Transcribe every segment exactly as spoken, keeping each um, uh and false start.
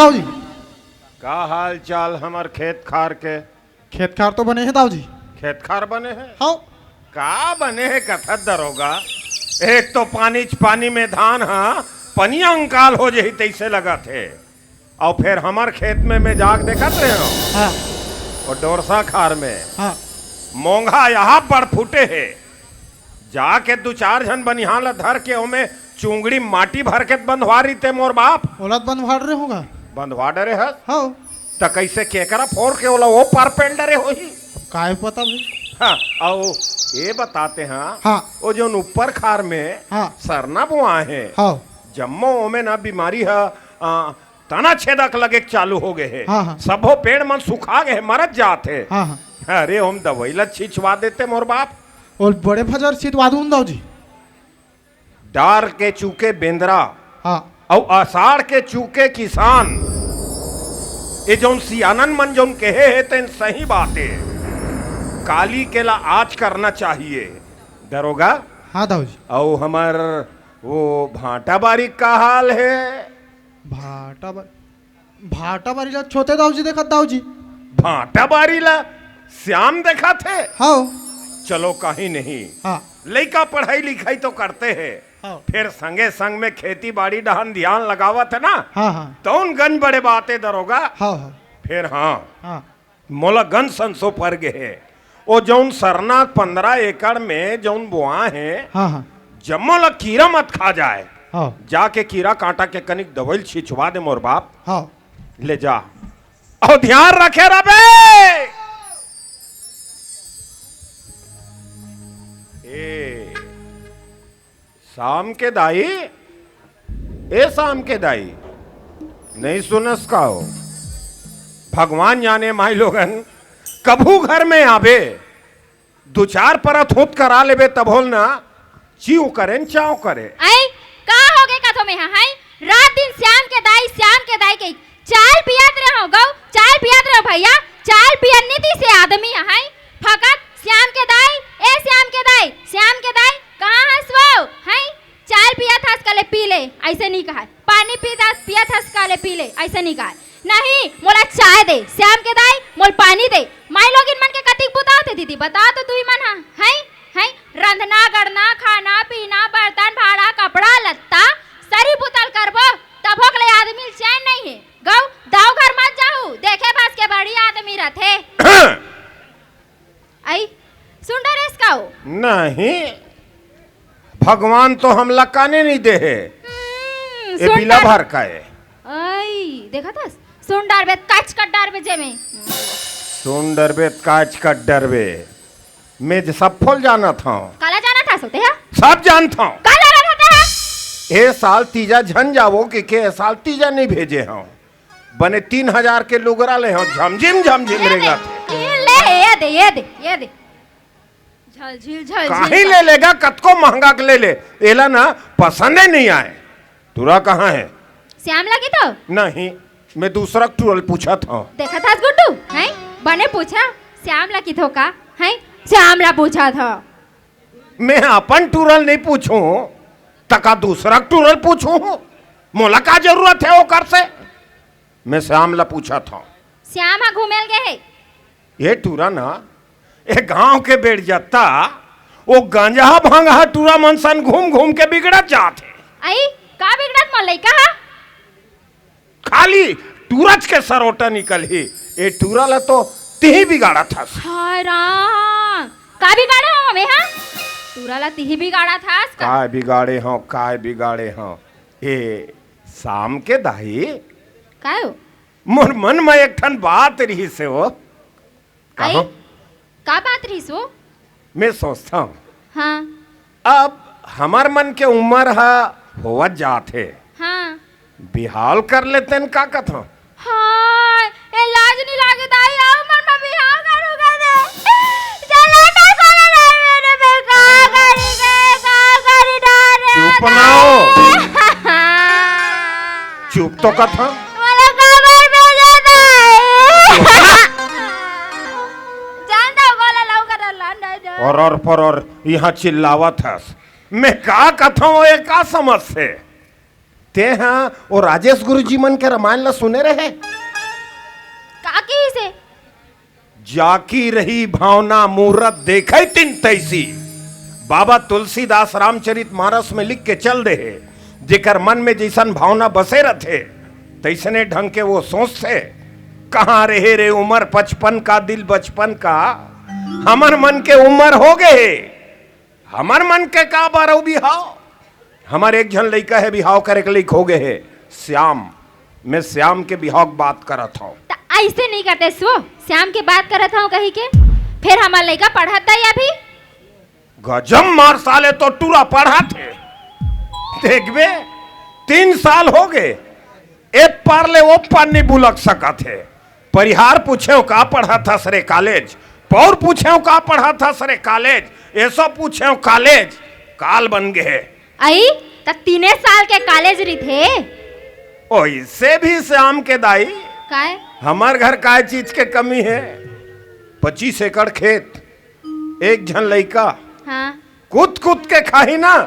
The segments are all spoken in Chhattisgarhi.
दाऊ जी। का हाल चाल हमर खेत खार के? खेत खार तो बने हे दाऊ जी। खेत खार बने हे? हाँ। का बने हे कथस दरोगा? एक तो पानीच पानी में धान ह पनिया अंकाल हो जही तइसे लगत हे, अउ फेर हमर खेत में मैं जाके देखत रहेंव, हाँ। वो डोरसा खार में हाँ। मोंघा यहाँ बड़ फूटे हे। जाके दू चार झन बनिहार ल धर के ओमे चुंगड़ी माटी भर के बंधवा रहिते मोर बाप। ओला त बंधवा डरे होगा। बंधवा डरे हस? हाँ। त कइसे केकरा फोर के ओला ओ पार पेल डरे होही? अब काय पता भाई। हाँ, अउ ये बताते हैं, हाँ। वो जौन ऊपर खार में हाँ। सरना बोआ हे, हाँ। जम्मो ओमे ना बीमारी ह, आ, तना छेदक लगे के चालू हो गए हे। हाँ, हाँ। सबो पेड़ मन सुखा गए हे, मरत जात हे। हाँ, हाँ। अरे, ओम दवई ला छिंचवा देते मोर बाप। और बड़े फजर छिंचवा दूं दाऊ जी। डार के चूके बेंदरा हाँ। अउ असाढ़ के चूके किसान। ये जौन सियानन मन जौन कहे हे तेन सही बात हे। काली के ला आज करना चाहिए। दरोगा। हाँ दाऊ जी। अउ हमर वो भांटा बारी का हाल हे? भांटा बारी, भांटा बारी ला छोटे दाऊ जी देखत दाऊ जी। भांटा बारी ला श्याम देखत हे? हाँ। चलो कहीं नहीं। हाँ। लइका पढ़ाई लिखाई तो करते हे। हाँ। फेर संगे संग में खेती बाड़ी डहन ध्यान लगावत हे ना। हाँ, हाँ। तौन गंज बड़े बात हे दरोगा। हाँ, हाँ। फेर हाँ। हाँ। मोला गन संसो पर गे हे। ओ जौन सरना पंद्रह एकड़ में जौन बोआ हे, हाँ, हाँ। जम्मो ला कीरा मत खा जाए। हाँ। जाके कीरा कांटा के कनिक दवई ल छिंचवा दे मोर बाप। हाँ। ले जा। अउ ध्यान रखे रबे। ए, शाम के दाई, ए शाम के दाई, नहीं सुनस का हो? भगवान जाने माई लोगन, कभू घर में आबे, दू चार परत होत करा लेबे, तभोल ना चीव करें, चाव करे। आई, का हो गे कथो में हा, हाय? रात दिन श्याम के दाई, श्याम के दाई के चाल पियत रहो गौ, चाल पियत रहो भैया, चाल पियन नीति से आदमी है। फकत श्याम के दाई, ए श्याम के दाई, श्याम के दाई, कहाँ हस वो? हैं? चाल पियत हस काले पी ले, अइसे नहीं कहा। पानी पीत हस, पियत हस काले पी ले, अइसे नहीं कहा। नहीं, मोला चाय दे, श्याम के दाई, मोल पानी दे। माई लोगिन मन के कतिक बुता होथे दीदी, बता तो तुही मन हा, हैं? हैं? रंधना, गढ़ना, खाना, पीना, बर्तन, भाड़ा, कपड़ा, लत्ता, सरी बुतल करबो, तभोक ले आदमी ल चैन नहीं है। गौ, दाऊ घर मत जाहू, देखे बस के बड़ी आदमी रथे। आई, सुन डरेस का हो? नहीं, भगवान तो हमला काने नहीं दे हे। हम्म, ए सुन बिला डर- भर का ए। आई, देखत हस? सुन डरबे, काच कट डरबे जेमे। सुन डरबे, काच कट डरबे। मैं जे सब फल जानत हूँ। काला जानत हस होते हा? सब जानत हूँ। का जानत होते हा? ए साल तीजा झन जावो के, के ए साल तीजा नहीं भेजे हूँ। बने तीन हजार के लुगरा ले हो, झमझिम झमझिम ये दे, रेंगत। ये ले, ये दे, ये दे, ये दे। झलझिल, झलझिल काहीं कर। ले लेगा, कतको महंगा के ले ले, एला ना पसंदे नहीं आए। टूरा कहाँ है? श्याम लगी तो? नहीं, मैं दूसरा टूरा ल पूछत हूँ। देखत हस गुड्डू, हैं? बने पूछा, श्याम लगी तो का, हैं? श्याम ला पूछत हूँ। मैं अपन टूरा ल नहीं पूछूं, त का दूसरा टूरा ल पूछूं? मोला का जरूरत है ओकर से? मैं श्याम ला पूछत हूँ। श्याम हा घूमे ल गे हे। ये टूरा ना, ए गांव के बेड़जत्ता, वो गंजहा भंगहा टूरा मन सन घूम घूम के बिगड़त जात हे। आई, का बिगड़त मोर लइका हा? खाली टूरच के सरोटा निकलही। ए टूरा ला तो तिही बिगाड़त हस। हाय राम, का बिगाड़े हंव मैं हा? टूरा ला तिही बिगाड़त हस का? काय बिगाड़े हंव, काय बिगाड़े हंव? ए, श्याम के दाई। काय हो? मोर मन म एक ठन बात रिहिस हे वो। आई? कहो। का बात रिहिस वो? मैं सोचत हंव। हाँ। अब हमर मन के उमर ह होवत जात हे। हाँ। बिहाव कर लेतेन का कथंव? हाय, ए लाज नहीं लागे दाई, अउ मन म बिहाव करूं कथे। चला ना साला दाई, मेरे पे का करी गए, का करी डारे चुप ना हो। चुप तो कथंव। मोला काबर भेजे दाई? जानता हूँ, गोला लाऊ का डर लान नहीं डर। और, और, पर, और, यहाँ चिल्लावत हस। मैं का कथंव, ये का समझ से? तें ह ओ राजेश गुरुजी मन के रामायण ल सुने रहे? का कहिसे? जाकी रही भावना, मूरत देखइ तिन तइसी। बाबा तुलसीदास रामचरित मानस में लिख के चल दे हे, जेकर मन में जइसन भावना बसे रथे, तइसने ढंग के वो सोचथे। कहाँ रहे रे उमर पचपन का, दिल बचपन का? हमर मन के उमर हो गे हे। हमर मन के का बर अउ बिहाव? हमर एक झन लइका हे, बिहाव करे के लइक हो गे हे, श्याम। मैं श्याम के बिहाव के बात करत हंव। त अइसे नइ कहितेस वो, श्याम के बात करत हंव कहि के। फेर हमर लइका पढ़त हे अभी। गजब मार साले, तो टूरा पढ़त हे। देखबे, तीन साल हो गे, ए पार ले ओ पार नइ बुलक सकत हे। परिहार पूछेंव, का पढ़त हस रे? कॉलेज। पौर पूछेंव, का पढ़त हस रे? कॉलेज। एसो पूछेंव, कॉलेज। काल बन गे हे। अई, त तीने साल के कॉलेज रहिथे। ओइसे भी श्याम के दाई, काय? हमर घर काय चीज के कमी हे? पच्चीस एकड़ खेत, एक झन लइका, हाँ। कूद कूद के खाही ना,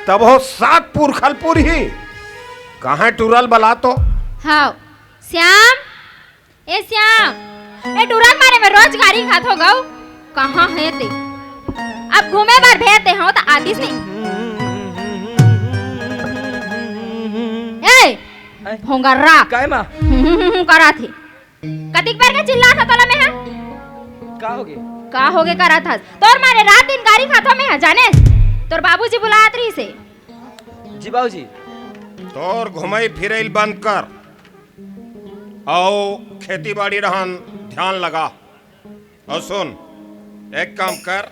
तभो सात पुरखा ल पुरही। कहाँ टूरा ल बला तो? हाव, श्याम, ए श्याम, ए टूरा ल मारे में रोज गारी खाथों गऊ। कहाँ हे ते? अब घूमे बर भेज दे हंव त आतिस नहीं। ए, भोंगर्रा। काय माँ? करत हे। कतिक बेर के चिल्लात हंव तोला में ह? का होगे? का होगे करत हस? तोर मारे रात दिन गारी खाथों में ह, जानेस? तोर बाबूजी बुलात रहिसे। जी बाबूजी। तोर घुमई फिरई ल बंद कर, अउ खेती बाड़ी डहन ध्यान लगा। अउ सुन, एक काम कर,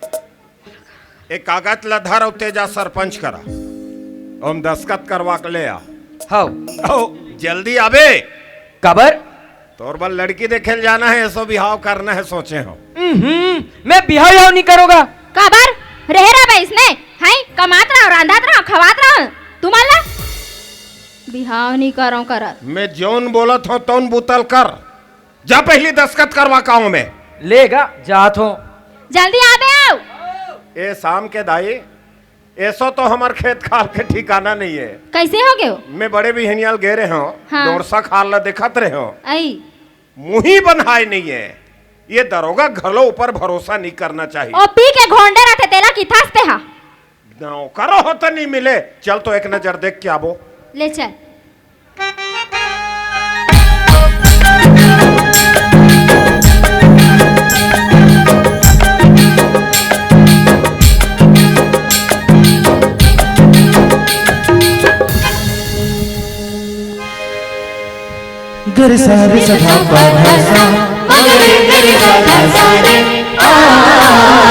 ए कागज ल धर अउ तें जा सरपंच करा, ओम दस्खत करवा के ले आ। हव। अउ जल्दी आबे। काबर? तोर बर लड़की देखे ल जाना हे, एसो बिहाव करना हे सोचे हंव। हम्म, मैं बिहाव याव नइ करंव गा। काबर? रहे रह बइसने, हई कमात रहंव, रांधत रहंव, खवात रहंव, तुमन ला बिहाव नइ करंव करत। मैं जउन बोलत हंव तउन बुता ल कर। जा पहिली दस्खत करवा के आंव मैं। ले गा, जात हंव। जल्दी आबे अउ। ए श्याम के दाई, एसो तो हमर खेत खार के ठिकाना नइ हे। कइसे हो गे हो? मैं बड़े बिहनिया ल गे रहेंव, हाँ। डोरसा खार ल देखत रहेंव। अई। मुही बन्हाय नइ हे। ये दरोगा घलो ऊपर भरोसा नइ करना चाहिए। ओ पी के घोंडे रथे, तेला किथस तेहा। नौकरो हो त नइ मिले। चल तो एक नजर देख के आबो। ले चल। गर सा रे सा धा पा धा सा, मगरे गरे सा धा सा रे, आ।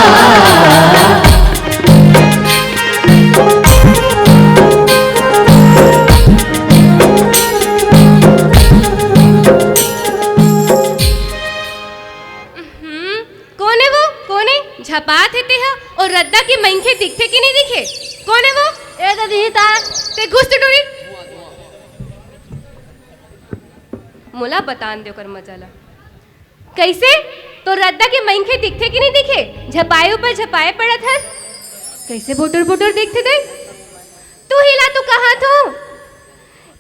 हम्म, कोन ए वो? कोन ए? झपात हे तेहा? अउ रद्दा के मनखे दिखथे कि नइ दिखे? कोन ए वो? ए दे दिही ता। ते घुस तो टूरी। मोला बतान दे ओकर मजा ला। कइसे? तोर रद्दा के मनखे दिखथे कि नइ दिखे? झपाए ऊपर झपाए पड़त हस। कइसे बोटर बोटर दिखथे ते? तू ही ला तो कहत हो।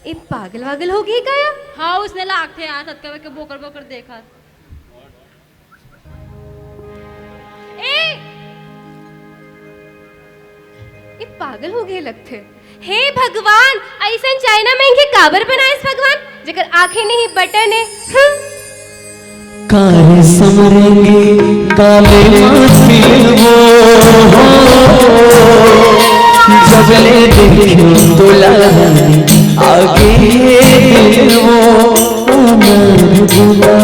ए पागल वागल हो गे का या? हाँ, ओइसने लागथे यार, सतका के बोकर बोकर देखत। ए, ए पागल हो गे लगथे। हे भगवान, अइसन चाइना में इनके काबर बनाइस भगवान, जेकर आँखें नहीं बटन हे। हम्म। कारे समरेंगे काले माथे वो, जब ले देखो दुल्हन आगे वो, उमर बुढ़ा।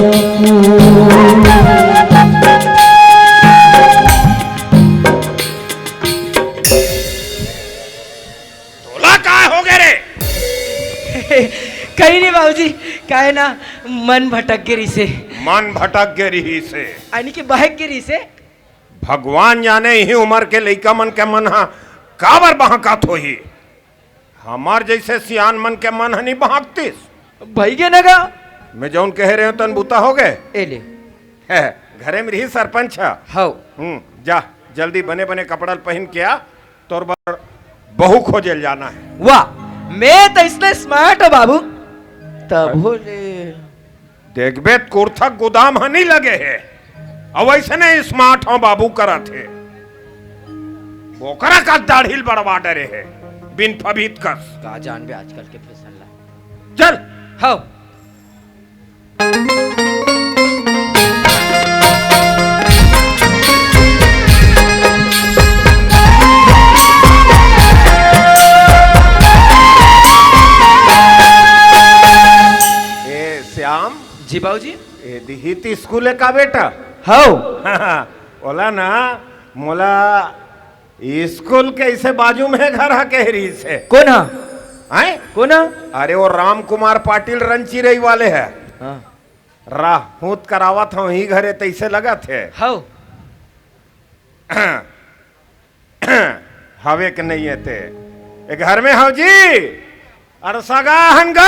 तोला काय हो गे रे? कहीं नहीं बाबूजी, काय ना, मन भटक गे रिहिसे। मन भटक गे रिहिसे। यानी कि बहक गे रिहिसे। भगवान जाने इही उमर के लइका मन के मन ह काबर बहकत होही। हमर जइसे सियान मन के मन ह नी बहकतिस। भई गे न गा। मैं जउन कहे रहेंव तउन बुता हो गे। ए ले। हे, घरे में रिहिस सरपंच ह। हव। हम्म, जा, जल्दी बने बने कपड़ा ल पहिन के आ, तोर बर बहू खोजे ल जाना हे। वाह, मैं तो इसने स्मार्ट हूँ बाबू। तब हो ले। देखबे त कुर्था गोदाम ह नहीं लगे हे, अउ वैसने स्मार्ट हो बाबू करत हे। ओकरा का दाढ़ी ल बड़वा डरे हे, बिन फबीत कस। का जानबे आजकल के फैशन ला। चल। हाँ। ए श्याम। जी बाबूजी। ए दिहित स्कूल हे का बेटा? हव। ओला ना मोला स्कूल के इसे बाजू में घर ह कह रहिस हे। कोन ह? हैं? कोन ह? अरे वो राम कुमार पाटिल रंचिरई वाले हे। हाँ। राहूत करावत हव ही घरे तइसे लगत हे। हव। हवे के नहीं हे ते। ए घर में हव जी? अरे सगा हन ग।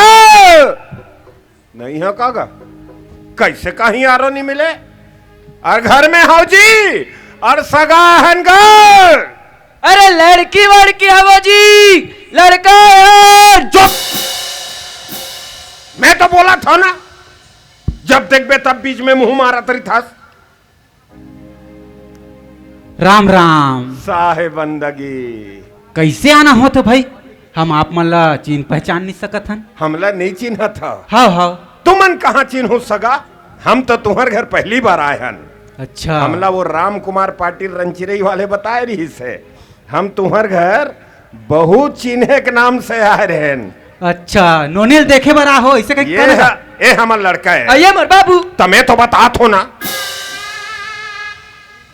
नहीं हो का ग? कइसे कहीं आरो नहीं मिले? अरे घर में हव जी? अरे सगा हन ग। अरे लड़की वड़की हवो जी, लड़का हे। चुप। मैं तो बोलत हव ना, जब देखबे तब बीच में मुंह मारत रहिथस। राम राम। साहे बंदगी। कइसे आना होत हे भाई? हम आप मन ला चिन्ह पहचान नहीं सकत हन। हमला नहीं चिन्हत हव? हव, हव। तुमन कहाँ चिन्हव सगा? हम तो तुम्हर घर पहली बार आए हन। अच्छा। हमला वो राम कुमार पाटिल रंचिरई वाले बताए रहिस हे। हम तुम्हर घर बहुत चिन्हे के नाम से आए रहेन। अच्छा, नोनी ल देखे बर आहो, अइसे कहिके ये कहना ह-, ए हमर लड़का हे। अइये मोर बाबू। त मैं तो बतात हव ना।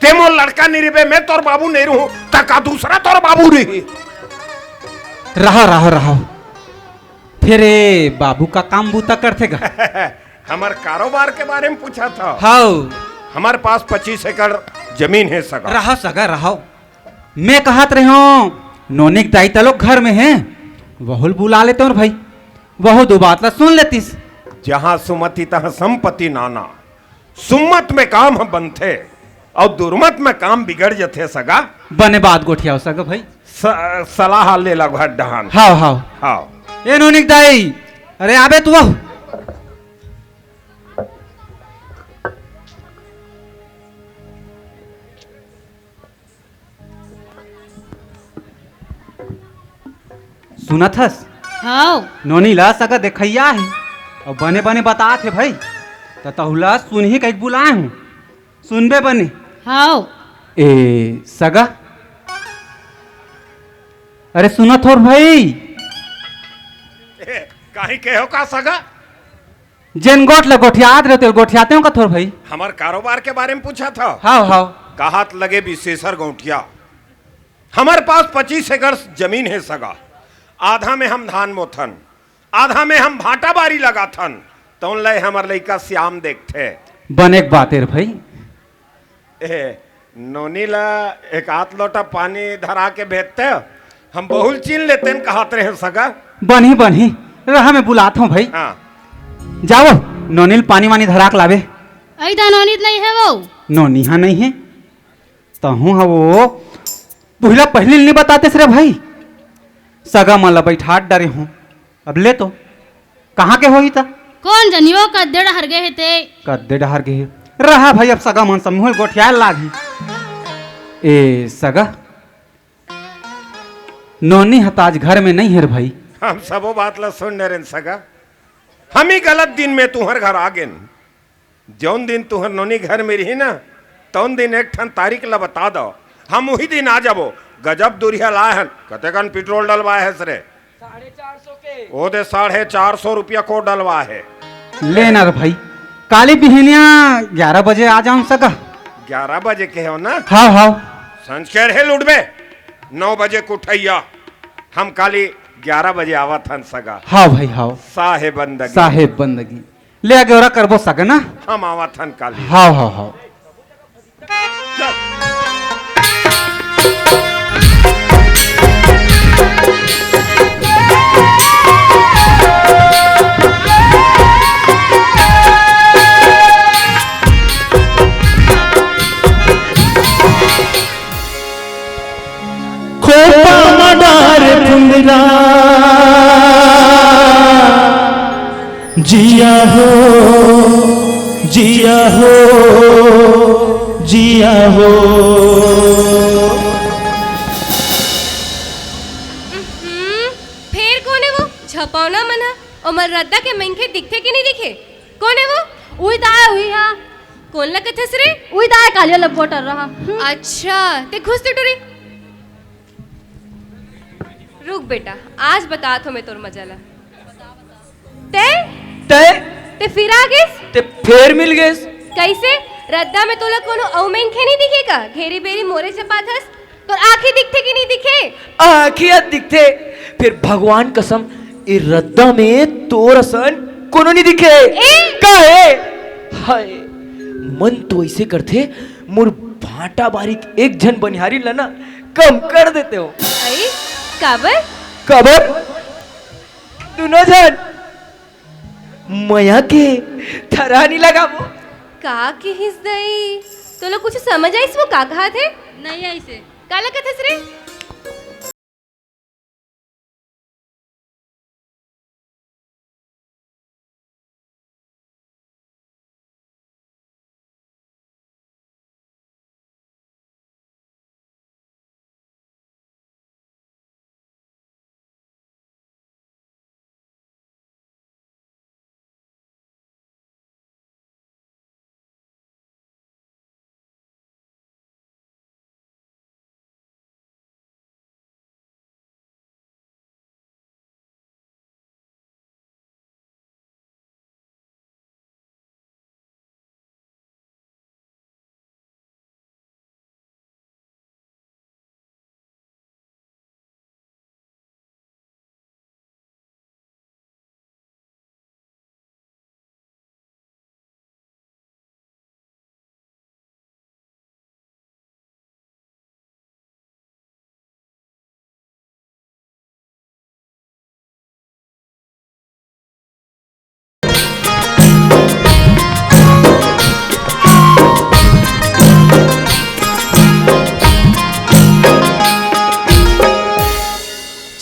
ते मोर लड़का नहीं रहिबे, मैं तोर बाबू नहीं रहूं, त का दूसरा तोर बाबू रही? रहा, रहा, रहा। फेर ए बाबू का काम बूता करथे गा? हमर कारोबार के बारे में पूछत हव? हव। हमर पास पच्चीस एकड़ जमीन हे सगा। रहा सगा, रहा। मैं कहत रहेंव, नोनी के दाई तलोक घर में हे, वहू ल बुला लेतेंव रे भाई, वहू दू बात ला सुन लेतिस। जहाँ सुमति तहाँ संपत्ति नाना, सुमत में काम ह बनथे अउ दुरमत में काम बिगड़ जथे सगा। बने बात गोठियाव सगा भाई। स-, सलाह ले ला घर डहान। हव, हव। हव। ए नोनी के दाई, अरे आबे त वो। सुनत हस? हव। नोनी ला सगा देखइया हे, अउ बने बने बतात हे भाई, त तहू ला सुनही कहिके बुलाए हंव, सुनबे बने। हव। ए सगा, अरे सुनत हव रे भाई? ए, काहीं कहे हव का सगा? जेन गोठ ल गोठियात रहे, तेल गोठियाते हंव कथोर भाई। हमर कारोबार के बारे में पूछत हव? हव, हव। कहत लगे विशेषर गौंटिया। हमर पास पच्चीस एकड़ जमीन हे सगा। आधा में हम धान बोथन, आधा में हम भांटा बारी लगाथन। तउन ल हमर लइका श्याम देखथे। बने के बात हे रे भाई। ए, नोनी ला एक आध लोटा पानी धरा के भेजते, हम बहू ल चिन्ह लेतेन कहत रहेन सगा। बनही, बनही, रहा मैं बुलात हंव भाई। हाँ। जावव, नोनी ल पानी वानी धरा के लावे। अई दा नोनी त नहीं हे वो। नोनी हा नहीं हे, तहूं हा वो। पहिला पहिली ल नहीं बतातेस रे भाई, सगा मन ला बइठात डरे हंव। अब ले तो, कहाँ के होही त? कोन जनी वो कद्दे डहर गे हे ते। कद्दे डहर गे हे। रहा भाई, अब सगा मन समूह गोठियाए लागही। ए सगा, नोनी ह त आज घर में नहीं हे रे भाई। हम सबो बात ला सुन डरेन सगा। हम ही गलत दिन में तुंहर घर आ गेन। जउन दिन तुंहर नोनी घर में रही ना, तउन दिन एक ठन तारीख ला बता दव, हम उही दिन आ जाबो। गजब दुरिहा लाए हन। कतेकन पेट्रोल डलवाए हस रे? साढ़े चार सौ के। ओ दे, साढ़े चार सौ रुपया को डलवाए हे। ले ना रे भाई, काली बिहनिया ग्यारह बजे आ जाहूं सगा। ग्यारह बजे कहे हव ना? हव, हव। संझ के रे लुटबे, नौ बजे के उठइया। हम काली ग्यारह बजे आवत हन सगा। हव भाई, हव। साहेब बंदगी। साहेब बंदगी। ले आगे ओरा करबो सगा ना। हम आवत हन काली। हव, हव, हव। खोपा म डार कुंदरा। जिया हो, जिया हो, जिया हो। हम्म, फेर कोन हे वो झपौना मन ह? ओमर रद्दा के मनखे दिखथे कि नहीं दिखे? कोन हे वो? उही ताय, उही हा। कोन ला कथस रे? उही ताय, कालिया लपोटर रहा। हम्म। अच्छा, ते घुस तो टुरी। रुक बेटा, आज बतात हों मैं तोर मजा ला। ते? ते? ते फिर आ गेस? ते फेर मिल गेस। कइसे? रद्दा में तोला कोनो अउ मनखे नहीं दिखे का? घेरी बेरी मोरे चपाथस? तोर आँखी दिखथे कि नहीं दिखे? आँखी ह दिखथे, फिर भगवान कसम, ए रद्दा में तोर असन कोनो नहीं दिखे। ए? का हे? हाय, मन तो अइसे करथे, मोर भांटा बारी के एक झन बनिहारी ला ना कम कर देते हो। अई, काबर? काबर? दुनो झन मया के थरहा नी लगाबो। का किहिस दई? तोला कुछ समझ आइस वो का कहाथे? नहीं आइसे। काला कथस रे?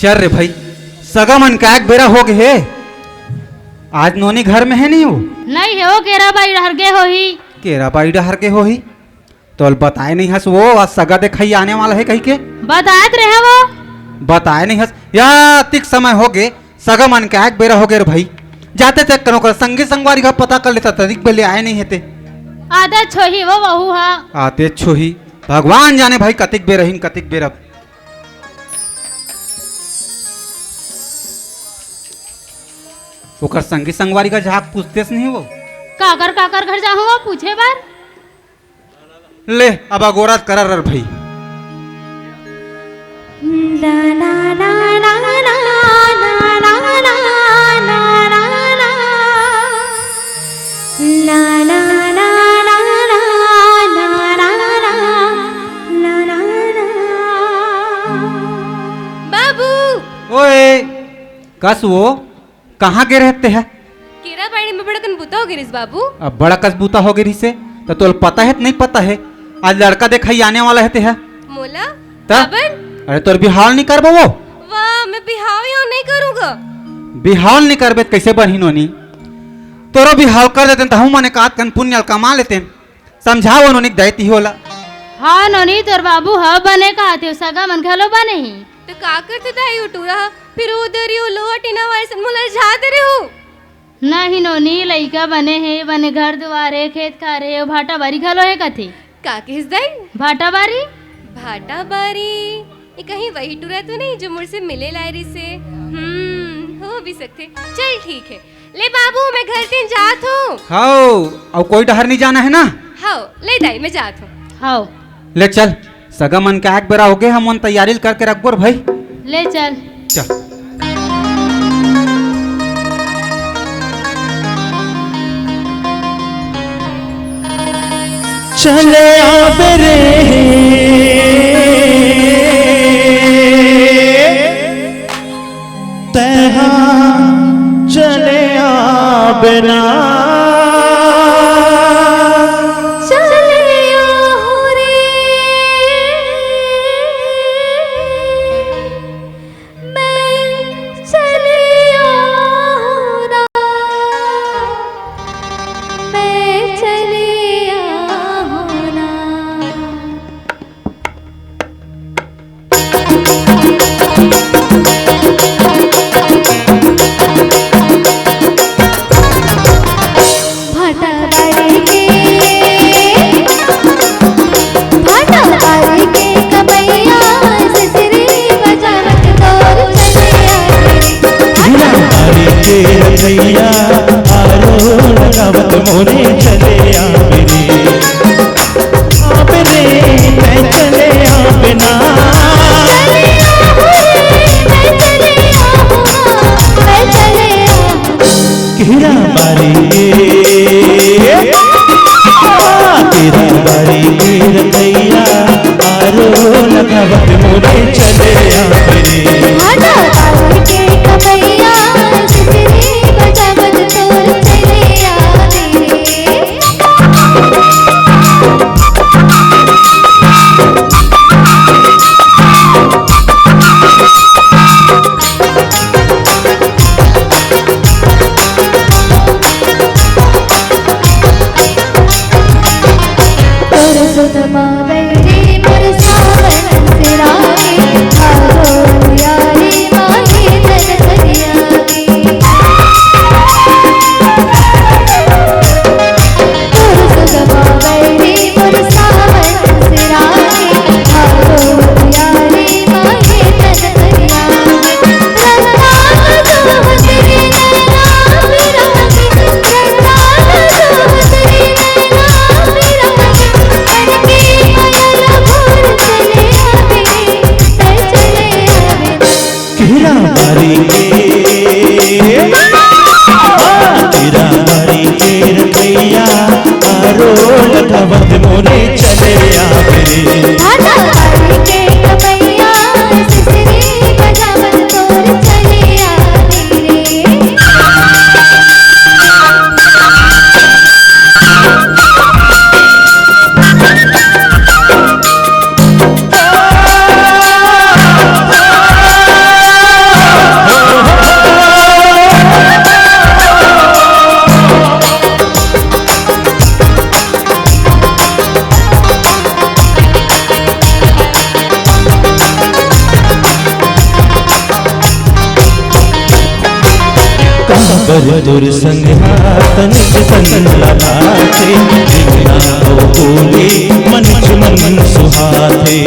चल रे भाई, सगा मन का एक बेरा हो गे हे। आज नोनी घर में हे नहीं वो? नहीं हे वो, केरा बाई डहर गे होही। केरा बाई डहर गे होही? तोल बताए नहीं हस वो, आज सगा देखाई आने वाला हे कहिके। बतात रहे वो। बताए नहीं हस, या तिक समय हो गे, सगा मन के आए के बेरा हो गे रे भाई। जाते ते कनो कर संगी संगवारी का पता कर लेता, तनिक बेले आए नहीं हे ते। आते छोही वो वहू हा। आते छोही, भगवान जाने भाई कतिक बेर रहिन, कतिक बेर अब। ओकर संगी संगवारी का जाके पूछतेस नहीं वो। काकर काकर घर जाहूं वो पूछे बर? ले, अब अगोरत करर भाई। बाबू। ओए, कस वो? कहाँ गे रहे तेहा? केरा बाड़ी में बड़कन बुता हो गे रिस बाबू। अब बड़ा कस बुता हो गे रिसे, त तोल पता हे त नहीं पता हे? आज लड़का देखाई आने वाला हे तेहा। मोला? त? काबर? अरे तोर बिहाव नहीं करबो वो? वाह, मैं बिहाव यो नहीं करूँगा। बिहाव नहीं करबे त कैसे बनही नोनी? तोरो बिहाव कर देतेन त हम मने कात कन पुण्य ल कमा लेतेन। समझाओ नोनी के दाई तिही ओला। हाँ नोनी, तोर बाबू ह बने कहाथे, सगा मन घलो बने ही। तो का करथे दाई ओ टूरा ह? फिर ओ दरी ओ लोहा टीना वाले सन मोला रिझा दे रहे हो। नहीं नोनी, लइका बने हे, बने घर दुआर हे, खेत खार हे, ओ भाटा बारी घलो हे कथे। का किहिस दाई? भाटा बारी? भाटा बारी? ये कहीं वही टूरा तो नहीं जो मोर से मिले लाए रिसे? हम्म, हो भी सकथे। चल ठीक हे। ले बाबू, मैं घर तीन जात हूँ। हाओ, अउ कोई डहर नहीं जाना हे ना? हाओ, ले दाई, मैं जात हूँ। हाओ। ले चल, सगा मन के आए के बेरा हो गे, हमन तैयारी ल करके रखबो रे भाई। ले चल। चल। चले आबे रे, तेहा चले आबे ना। चले आबे रे। मैं चली आहूँ ना। किरा बारी के, हाँ, किरा बारी के रखैया, आरो लगावत मोरे चले आवे रे। भाटा बारी के कमैया, सिसरी बजावत तोर चले आवे रे। काबर तोर संग हाथ निज तन लगा के, बिना ओ बोले मन च मन सुहाथे।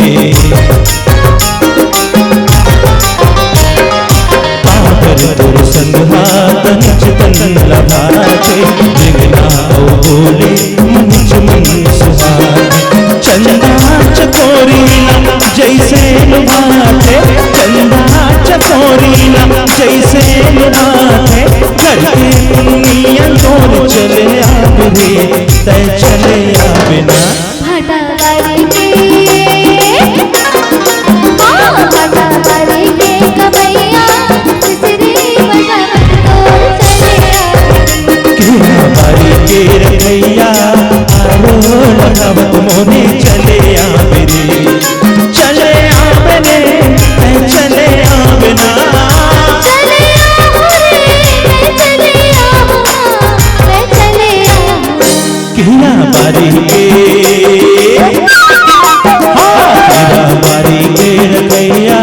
काबर तोर संग हाथ निज तन लगा के, बिना ओ बोले मन च मन सुहाथे। चंदा चकोरी ला जैसे लुभाथे, चंदा चकोरी ला जैसे लुभाथे, करके दुनिया तोर चले आवे रे, तै चले आवे ना। भाटा बारी के, हाँ, भाटा बारी के कमैया, सिसरी बजावत तोर चले आवे। किरा बारी के रखैया, आरो लगावत मोरे चले आवे रे, चले आवे रे, तै चले आवे ना। चले आवे रे, तै चले आवे ना, तै चले आवे। किरा बारी के, हाँ, किरा बारी के रखैया,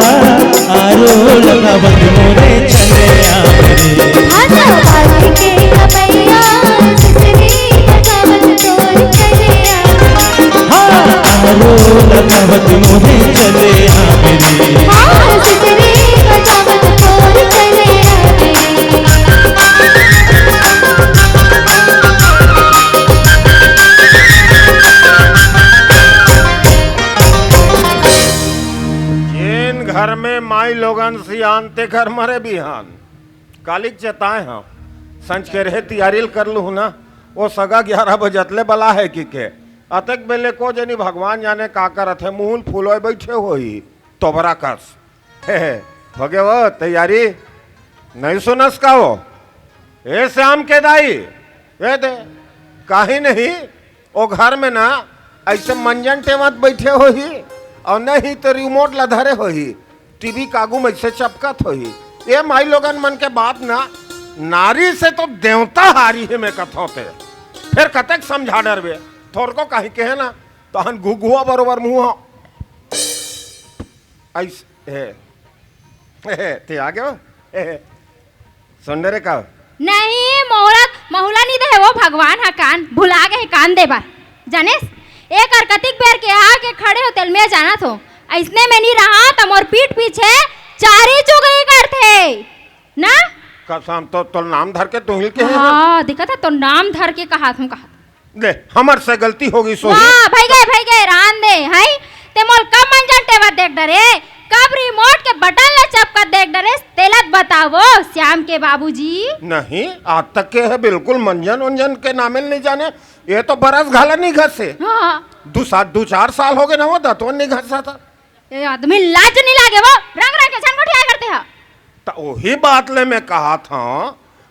आरो लगावत मोरे चले आवे रे। भाटा बारी के कमैया, सिसरी बजावत तोर चले आवे। हाँ, आरो लगावत मोरे चले आवे रे। हाँ, सिसरी बजावत तोर चले आवे। जेन घर में माई लोगन सियान ते घर मरे बिहान। कालिक चेताए हंव, संझ के रेहे तियारी ल कर लूहू ना, ओ सगा ग्यारह बजत ले बला हे कि के। अतेक बेले को जनी भगवान जाने का करत हे, मुंह ल फुलोय बइठे होही, तोबरा कस। हे, हे, होगे वो तैयारी? नहीं सुनस का वो? ए श्याम के दाई, ए दे, काहीं नहीं, ओ घर में ना अइसे मंजन टेवत बइठे होही, अउ नहीं तो रिमोट ला धरे होही, टीवी के आगू में अइसे चपकत होही। ए माई लोगन मन के बात ना, नारी से तो देवता हारी हे, मैं कथौं ते। फेर कतेक समझा डरबे, थोरको काहीं कहे ना, तहन घुघुआ बरोबर मुंह अइस-, हे। हे, ते आ गयो? हे, सुन रे का? नहीं, मोहरा, महुला नी दे हे वो भगवान हा कान, भुला गए हे कान दे बर। जानेस? एक अर कतिक बेर के आ के खड़े हो, तेल में जानत हो। अइसने में नी रहा, त मोर पीठ पीछे चारी चुगली करथे। ना? कसम तो, तोर नाम धर के तुहिल के हे। हाँ, देखा था, तोर नाम धर के कहा था, कहा था। ले, हमर से गलती हो गई, सोही। वाह, भई गए, भई गए, रहन दे, हई? ते मोल कब मंजन टेवत देख डरे? कब रिमोट के बटन ला चपकत देख डरे? तेला त बतावो, श्याम के बाबूजी। नहीं, आज तक के हे बिल्कुल मंजन उंजन के नामे ल नहीं जाने। ये तो बरस घला नहीं घसे। हाँ। दू साल, दू चार साल हो गए ना वो दतवन नहीं घसा था। ए आदमी लाज नहीं लागे वो, रंग रंग के झन गोठिया करते हा। त ओही बात ले मैं कहा था,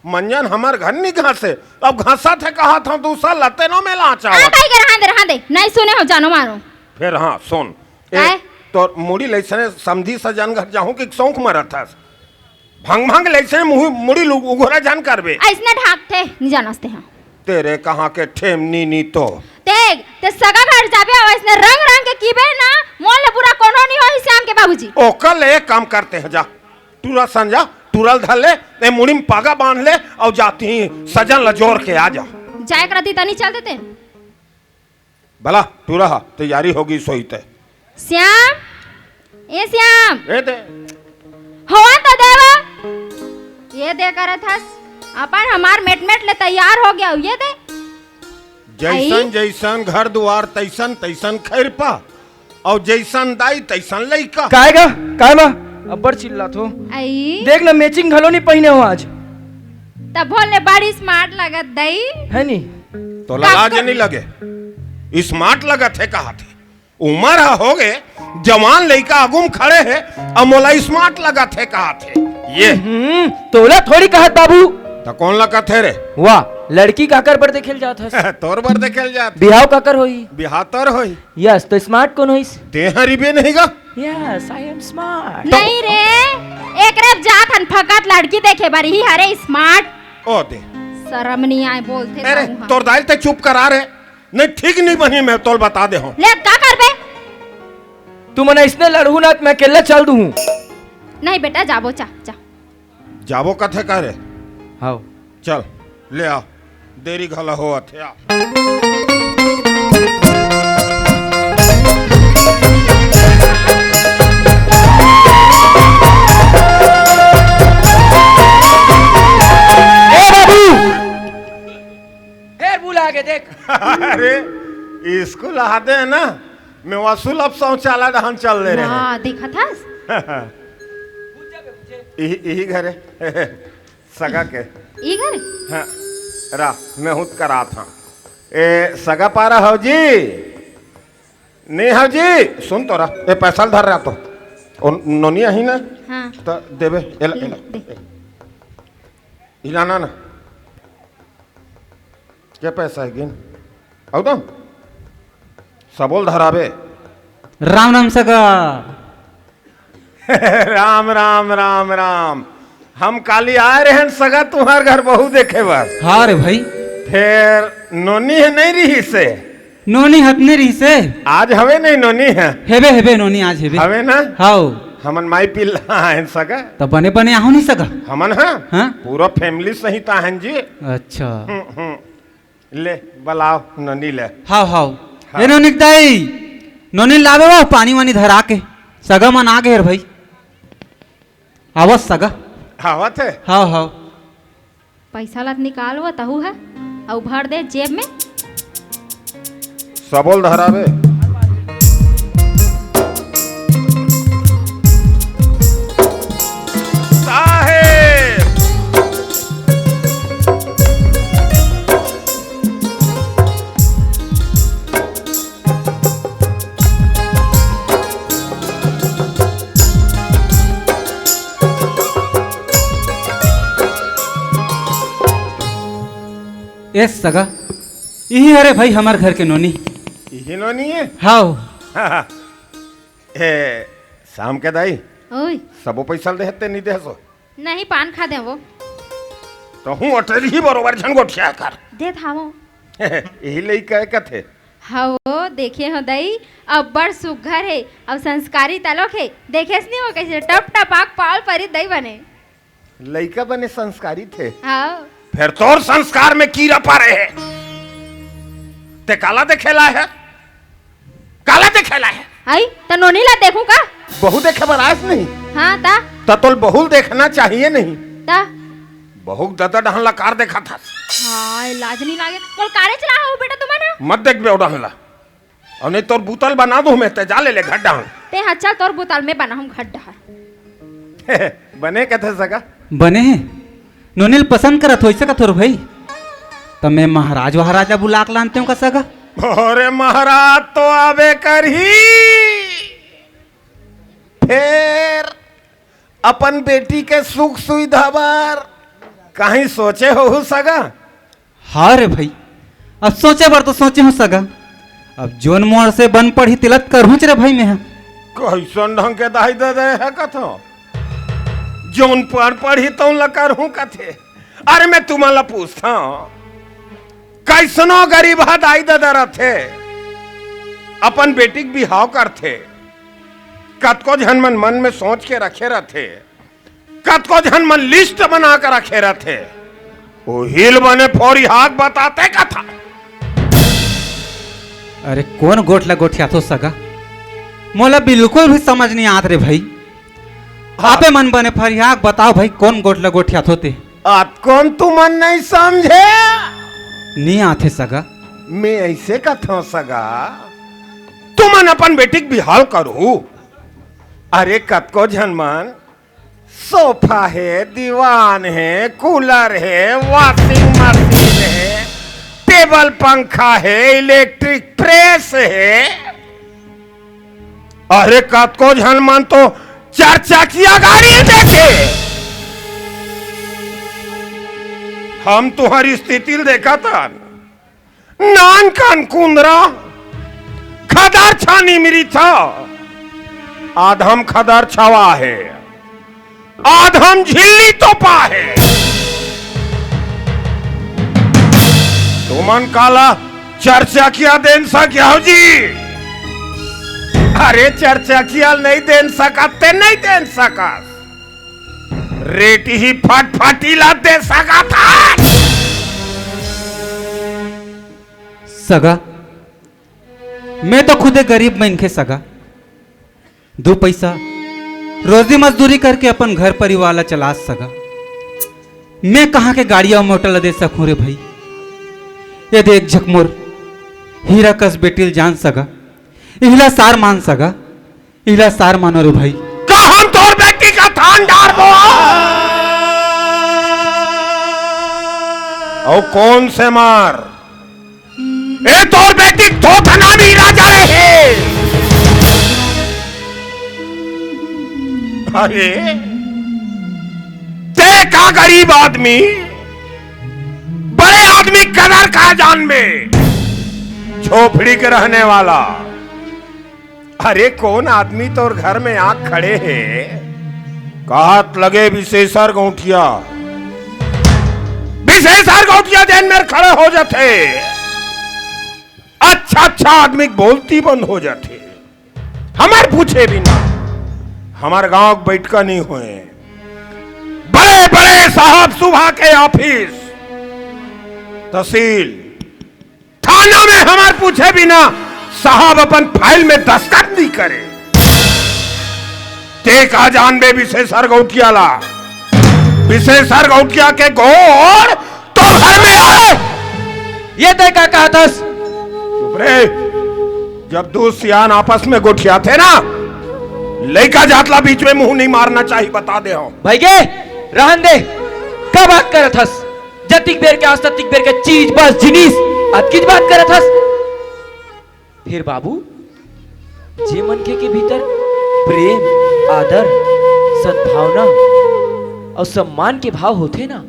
मंजन हमर घर नहीं घसे, अब घसा थे कहा था, दूसरा लते नो में लाचा आ, आवत। भाई के रहन दे, रहन दे, नहीं सुने हो, जानो मारो। फिर हाँ, सुन, ए, काय? तोर मुड़ी लइसने समधी सजन घर जाहूं कि शौक मरत हस। भंग भंग लइसने मुही, मुड़ी लु-, उघरा जान करबे। अइसने ढाकथे, नहीं जानस ते हा। तेरे कहाँ के ठेमनी नी तो। देख, ते सगा घर जाबे, वइसने रंग रंग के किबे ना, मोर ले बुरा कोनो नहीं होही श्याम के बाबूजी। ओकर ले एक काम करते हैं, जा, टूरा सन जा, टूरा ल धर ले, ए मुड़ी में पागा बांध ले, अउ जातिही सजन ल जोर के आ जा। जाए के रहितिस त नहीं चल देते। भला टूरा हा, तैयारी होगे सोई ते। श्याम, ए श्याम। ए दे। होवा तो देवा। ये दे करत हस। अपन हमार मेट मेट ले तैयार हो गया, ये दे। जैसन आई। जैसन घर दुआर, तैसन तैसन खैरपा, अउ जैसन दाई, तैसन लइका। काय गा? काय माँ? अब्बड़ चिल्लात हो। आई। देख ना, matching घलो नहीं पहिने हो आज। तभो ले बड़ी smart लगत दई। है नी? तोला लाज नहीं लगे? Smart लगत हे, कहा थे। उमर ह होगे, जवान लइका आगू म खड़े हे, अउ मोला smart लगत हे, कहा थे। ये। हम्म, तोला थोड़ी कहत बाबू। त कोन ला कथे रे? वाह, लड़की काकर बर देखे ल जात हस? तोर बर देखे ल जात। बिहाव काकर होही? बिहाव तोर होही। Yes, त smart कोन होइस? तें हर इबे नहीं गा। Yes, I am smart। नहीं रे, एकरे जात हन फकत लड़की देखे बर ही हरे smart। ओ दे। शरम नहीं आए बोलथे अरे, तहूँ ह। तोर दाई ल ते चुप करा रे। नहीं, ठीक नहीं बनी, मैं तोल बता दे हूँ। ले, का करबे? तुमन अइसने लड़हू ना, त मैं अकेल्ला चल दूँ। नहीं बेटा, जाबो, जा, जा। जाबो कथे का रे? हाव। चल, ले आ। देरी घला होवत हे, आ। ए बाबू! फेर भुला गे, देख। अरे, स्कूल आते हैं ना, मैं वसूल अब शौचालय डहन चल दे रहे हैं। वाह, देखत हस? यही, यही घर है। सगा के। ई घर? हाँ, रा, मैं हुत करा था। ए, सगा पारा हव जी? नहीं हव जी? सुन तो रा, ए, पैसा ल धर रहा तो। ओ, नोनी आही ना? हाँ। तो देबे, एला, ले, एला। दे। इलाना ना। के पैसा हे गिन? अउ तो सबो ल धराबे। राम राम सगा। राम, राम, राम, राम। हम काली आए रहेन सगा तुंहर घर बहू देखे बर। हाँ रे भाई। फेर नोनी ह नहीं रहिस हे। नोनी ह त नहीं रहिस हे। आज हवे नहीं नोनी ह? हेबे, हेबे, नोनी आज हेबे। हवे ना? हाव। हमन माई पिल्ला आएन सगा। त बने बने आहू नहीं सगा। हमन ह? हाँ। पूरा family सहित आएन जी। अच्छा। हम्म, हम्म। ले, बलाव नोनी ले। हाव, हाव। हाँ। ए नोनी के दाई, नोनी लाबे वो पानी वानी धरा के। सगा मन आ गे हर भाई। आवत सगा। आवत हे? हाव, हाव। पैसा ला निकाल वो तहू ह, अउ भर दे जेब में। सबो ल धराबे। साहेब। ए सगा, इही हरे भाई हमर घर के नोनी। इही नोनी हे? हाव। ए, श्याम के दाई, ओए। सबो पैसा ल देहत ते नी देहस ओ? नहीं, पान खा दे वो। तहूँ अटेरी ही बरोबर झन गोठिया कर। देत हावों। इही लइका हे कथे। हव, देखे हो दई, अब्बड़ सुग्घर हे, अउ संस्कारी तलोक हे। देखेस नी वो कइसे टप टप आँख पाल परी दई बने। लइका बने संस्कारी थे। हव। फेर तोर संस्कार में कीरा परे हे। ते काला देखे ला हे? काला देखे ला हे? आई, त नोनी ला देखूं का? बहू देखे बर आयस नहीं? हाँ, त? त तोल बहू ल देखना चाहिए नहीं? त? बहू के ददा डहन ला कार देखत हस? हाय, लाज नहीं लागे। मोल कारे चला हो बेटा तुमन ह? मत देखबे ओ डहन ला। अउ नहीं तोर बुतल बना दूं मैं, ते जा ले ले घर डहन। ते ह चल तोर बुतल में बनाहूं घर डहन। बने कथे सगा? बने हे। नोनी ल पसंद करत होइस का तोर भाई? त मैं महाराज वहाराज ला बुला के लानतेंव का सगा? अरे महाराज तो आबे करही। फेर अपन बेटी के सुख सुविधा बर कहीं सोचे होहू सगा? हाँ रे भाई, अब सोचे बर तो सोचे हूँ सगा। अब जोन मोर से बन पड़ही तेला त करहूँच रे भाई मैं ह। कइसन ढंग के दाई दे दे हे कथो? जोन पढ़ पढ़ही तउन ला करहूँ कथे। अरे मैं तुमन ला पूछथंव, कइसनो गरीब ह दाई ददा रथे, अपन बेटी के बिहाव करथे, कतको झन मन मन में सोच के रखे रथे, कतको झन मन लिस्ट बना के रखे रथे, ओहिल बने फोरिहा के बताते कथा। अरे कोन गोठ ला गोठियाथो सगा? मोला बिल्कुल भी समझ नहीं आत रे भाई। आपे मन बने फरियाक बताओ भाई, कोन गोठ ला गोठियाथो ते? अतकोन तुमन नहीं समझे। नहीं आथे सगा। मैं ऐसे कथों सगा, तुमन अपन बेटी के बिहाव करू। अरे कतको झन मन सोफा हे, दीवान हे, कूलर हे, वॉशिंग मशीन हे, टेबल पंखा हे, इलेक्ट्रिक प्रेस हे। अरे कतको झन मन तो चार चकिया गाड़ी देखे। हम तुम्हारी स्थिति ल देखत हन। नान कान कुंदरा खदर छानी मिरी था। आधम खदर छवा हे, आधम झिल्ली तोपा हे। तुमन काला चर्चा किया देन सकत हो जी? अरे चर्चा किया नहीं देन सकत ते नहीं देन सकत। रेटी ही फटफटी ला दे सकत हस। सगा, मैं तो खुदे गरीब मनखे सगा, दू पैसा रोजी मजदूरी करके अपन घर परिवार ला चला सका। मैं कहाँ के गाड़ी अउ मोटर ला दे सकूं रे भाई? ये देख झकमोर हीरा कस बेटी ल जान सका, इहला सार मान सका, इहला सार मानो रे भाई। का हम तोर बेटी का थान डारबो? अउ कौन से मार? ए तोर बेटी थोथना भी राजा हे। अरे, ते का गरीब आदमी, बड़े आदमी कदर का जान में, झोपड़ी के रहने वाला। अरे कौन आदमी तोर घर में आके खड़े हे? कहत लगे विशेषर गौंटिया, विशेषर गौंटिया जेन मेर खड़े हो जाथे। अच्छा अच्छा आदमी बोलती बंद हो जाथे। हमर पूछे बिना हमर गांव के बैठका नहीं होए। बड़े बड़े साहब सुबह के ऑफिस, तहसील, थाना में हमर पूछे बिना साहब अपन फाइल में दस्तखत नहीं करे। ते का जानबे विशेषर गौटिया ला? विशेषर गौटिया के गोड़ तो घर में आ। ये तय का कहत हस? चुप रे। जब दो सियान आपस में गोठियाथे ना, लइका जात ला बीच में मुंह नहीं मारना चाहिए, बता दे हंव। भाई के रहन दे, का बात करत हस? जतिक बेर के आस ततिक बेर के चीज बस जिनिस, अतकीच बात करत हस। फेर बाबू, जे मनखे के भीतर प्रेम, आदर, सद्भावना अउ सम्मान के भाव होथे ना,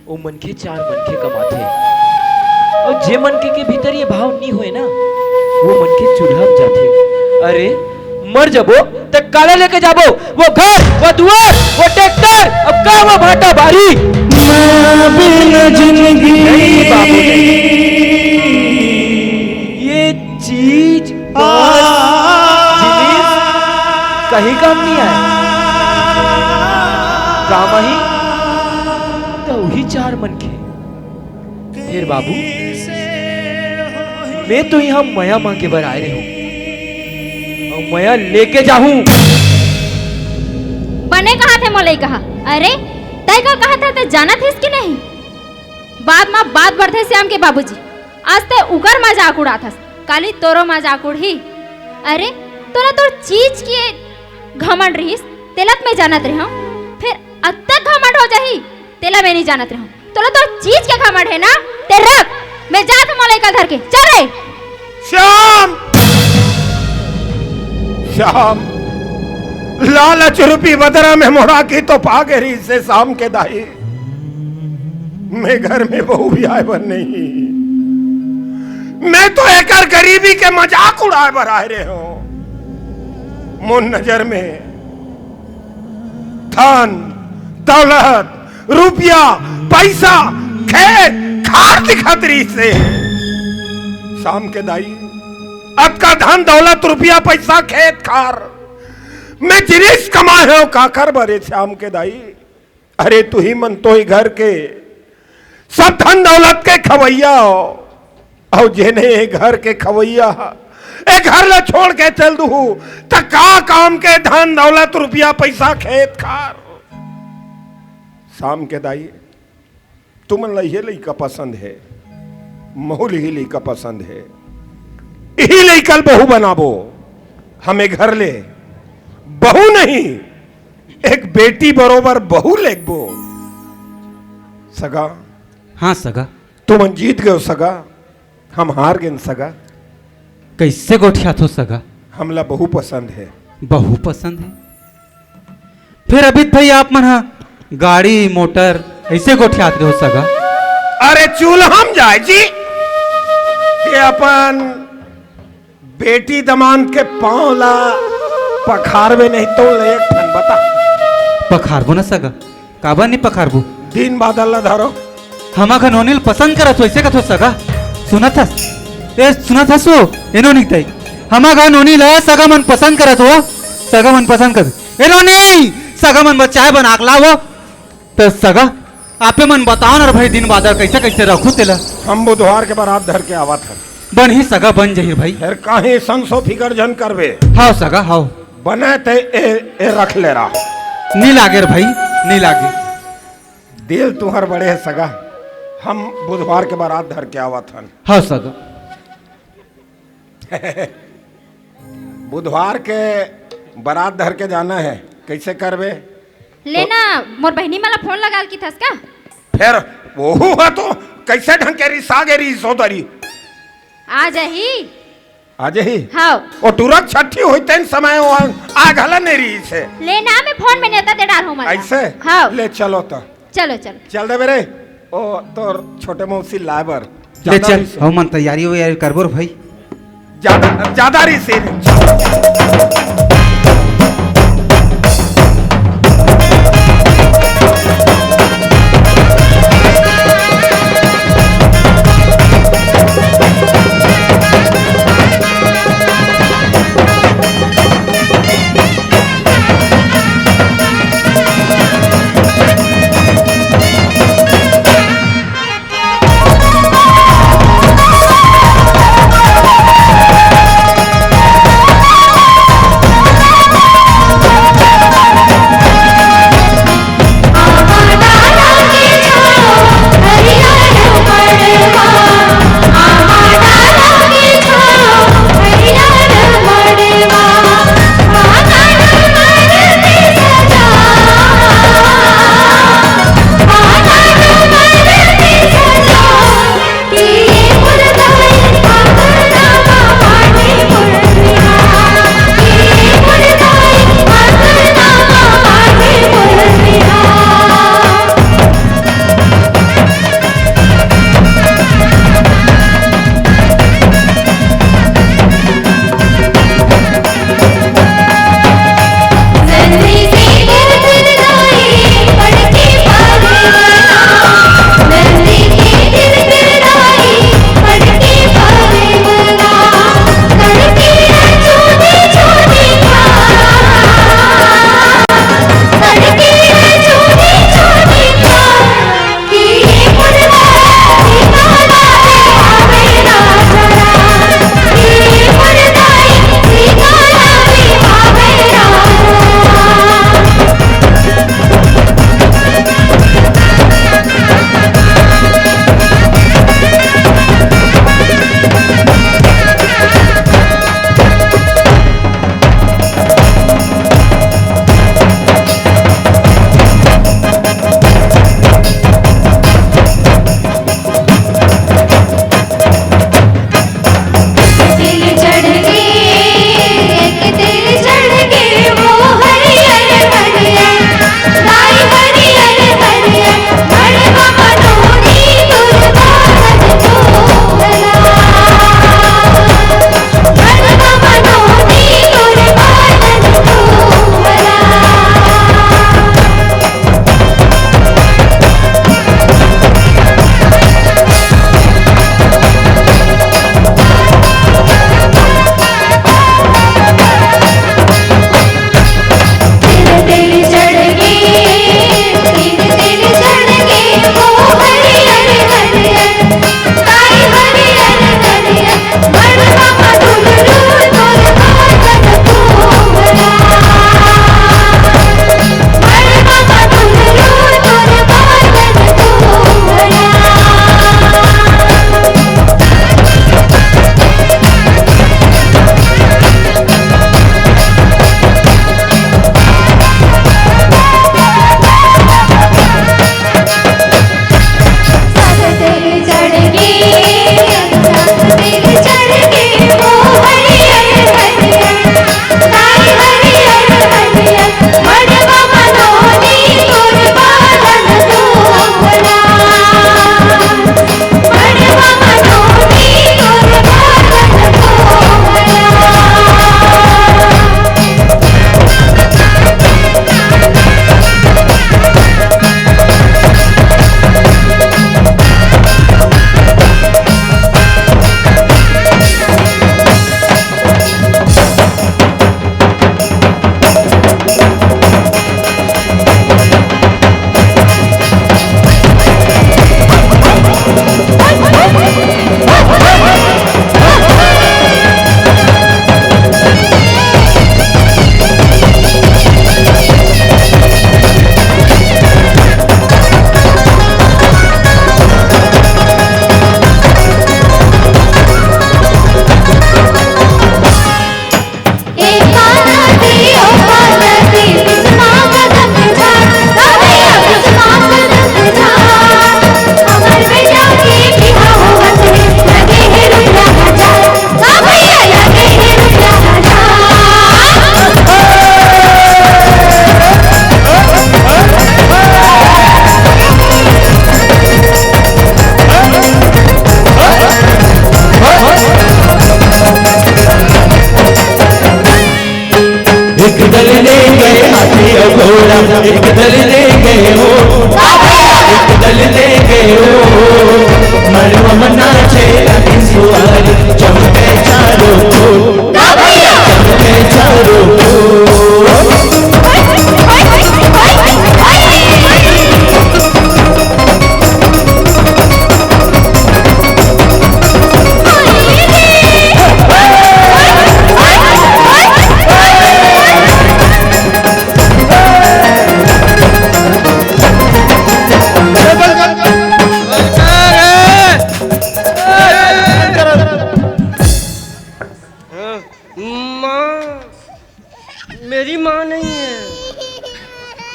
ओ मनखे चार मनखे कमाथे। अउ जे मनखे के भीतर ये भाव नी होय ना, वो मनखे चूल्हा में जाथे। अरे, मर जबो त काला लेके जाबो? वो घर, वो दुआर, वो ट्रैक्टर, अब का वो भाटा बारी? माँ बिन जिंदगी नहीं बाबू, नहीं। ये चीज बस जिनिस कहीं काम नहीं आए। काम आही त उही चार मनखे। फेर बाबू, मैं तो यहाँ मया मांगे बर आए रहे हूँ, अउ मया लेके जाहूँ। बने कहा थे मोलई कहा। अरे, तय का कहा था, तय जानत हिस कि नहीं? बात मा बात बढ़थे श्याम के बाबूजी। आज तय उकर मजाक उड़ाथस, काली तोरो मजाक उड़ही। अरे, तोला तोर चीज के घमंड रहिस, तेला त मैं जानत रहे हूँ, फेर अतक घमंड हो जाही, तेला मैं नहीं जानत रहे हूँ। तोला तोर चीज के घमंड हे ना, ते रख, मैं जात हूँ मोला एकर धर के, चल रे। श्याम, श्याम, लालच रूपी बदरा में मोड़ा की तो पागे रही से शाम के दाई। मैं घर में बहू भी आए बर नहीं, मैं तो एकर गरीबी के मजाक उड़ाए बर आए रहे हूँ। मोर नजर में धन, दौलत, रुपया, पैसा, खेत, खार दिखत रहिस हे। श्याम के दाई, अतका धन दौलत, रुपया पैसा, खेत खार में जिनिस कमाए हो, काकर बर ए श्याम के दाई? अरे तुही मन तो ए घर के सब धन दौलत के खवैया हो, अउ जेने ए घर के खवैया, ए घर ला छोड़ के चल दुहू, त का काम के धन दौलत, रुपया पैसा, खेत खार? श्याम के दाई, तुमन ला ये लइका पसंद हे, महू ल ही लइका पसंद हे, इही लइका ल बहू बनाबो। हम ए घर ले बहू नहीं, एक बेटी बरोबर बहू लेगबो। सगा। हाँ सगा। तुमन जीत गयो सगा, हम हार गेन सगा। कइसे गोठियाथो सगा? हमला बहू पसंद हे। बहू पसंद हे? फेर अमित भई, आप मन ह गाड़ी मोटर अइसे गोठियात रहो सगा? अरे चूल्हा म जाय जी, ये अपन बेटी दमांद के पांव ला पखारबे नहीं तो ले एक ठन बता। पखारबो ना सगा, काबर नहीं पखारबो? दिन बादर ला धरो। हमा घर नोनी ल पसंद करत हो, अइसे कथो सगा? सुनत हस? ए, सुनत हस वो? ए नोनी के दाई, हमा घर नोनी ल सगा मन पसंद करत हो, सगा मन पसंद कर। ए नोनी, सगा मन बर चाय बना के लावो। त सगा, आपे मन बताओ ना रे भई, दिन बादर कइसे कइसे रखू तेला। हम बुधवार के बरात धर के आवत हन। बनही सगा, बन जही रे भई। फेर काहे संसो फिकर झन करबे। हाव सगा, हाव। बने ते ए, ए रख ले रहा। नी लागे रे भई, नी लागे। दिल तुहर बड़े हे सगा, हम बुधवार के बरात धर के आवत हन। हाव सगा। बुधवार के बरात धर के जाना हे, कइसे करबे? ले तो ना, मोर बहिनी मन ला फोन लगा के कथस का? फेर वहू ह तो कइसे ढंग के रिसा गे रिहिस ओ दरी। आ जाही। आ जाही? हाव। ओ टुरा के छट्ठी होही तेन समय ओ आ घला नइ रिहिस हे। ले ना, मैं फोन में नेवता दे डारहूं मन ला। अइसे? हाव। ले चलो त। चलो, चलो। चल देबे रे। ओ, तोर छोटे मौसी लाए बर। ले जादा चल, रिहिस हे। हमन तैयारी वैयारी करबो रे भई। जादा, जादा रिहिस हे। एक दल ले गए हाथी और घोड़ा, एक दल ले गए हो, एक दल ले गए हो। मड़वा में नाचे लगी सुहारी, चमके चारों ओर, चमके चारों ओर। माँ, मेरी माँ नहीं है।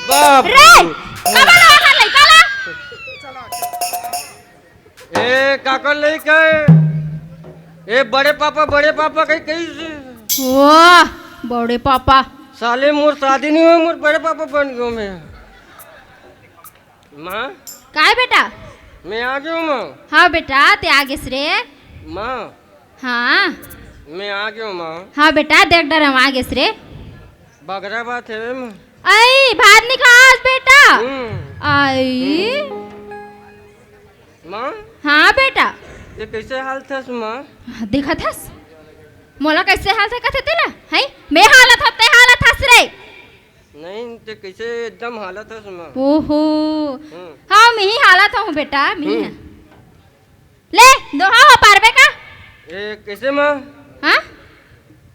बाप रे, रे। कब आला था लइका ला? ए, काकर लइका है? ए, बड़े पापा, बड़े पापा कही, कही से? वाह, बड़े पापा। साले, मोर शादी नहीं हुआ, मोर बड़े पापा बन गयो मैं। माँ? काय बेटा? मैं आ गयो माँ। हाँ बेटा, ते आ गेस रे। माँ? हाँ। मैं आ गयो माँ। हाँ बेटा, देख डर हम आ गेस रे। बगरा बात है बे माँ। आई, भात नहीं खास बेटा। हम्म। आई। हम्म। माँ? हाँ बेटा। ये कैसे हालत हस माँ? हाँ, देखत हस? मोला कैसे हालत है कथे तेला? हैं? मैं हालत हस, ते हालत हस रे। नहीं, ते कैसे एकदम हालत हस माँ? ओहो। हम्म। हाँ, मैं ही हालत हूँ बेटा, मैं ही हम्म। है। ले, दोहा हो पारबे का? ए, कैसे माँ? हाँ?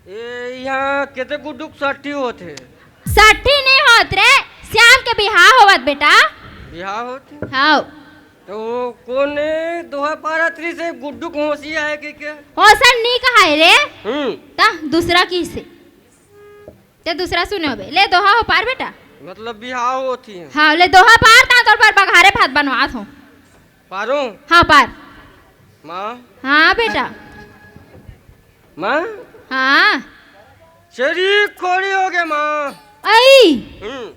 ए, यहाँ केते गुड्डू के साठी होत हे? साठी नहीं होत रे, श्याम के बिहाव होवत बेटा। बिहाव होत हे? हाँ। तो वो कोन ए दोहा पारत रहिस हे गुड्डू के मौसी आए के क्या? ओसन नहीं कहा है रे। हम्म। ता दूसरा किसे? ते दूसरा सुने होबे। ले दोहा हो पार बेटा। मतलब बिहाव होत हे? हाँ, ले दोहा पार, ता तोर बर बघारे भात बनवात हो। पारो? हाँ, पार। माँ? हाँ बेटा। माँ? हाँ। छेरी खोरी हो गे माँ। आई। हम्म।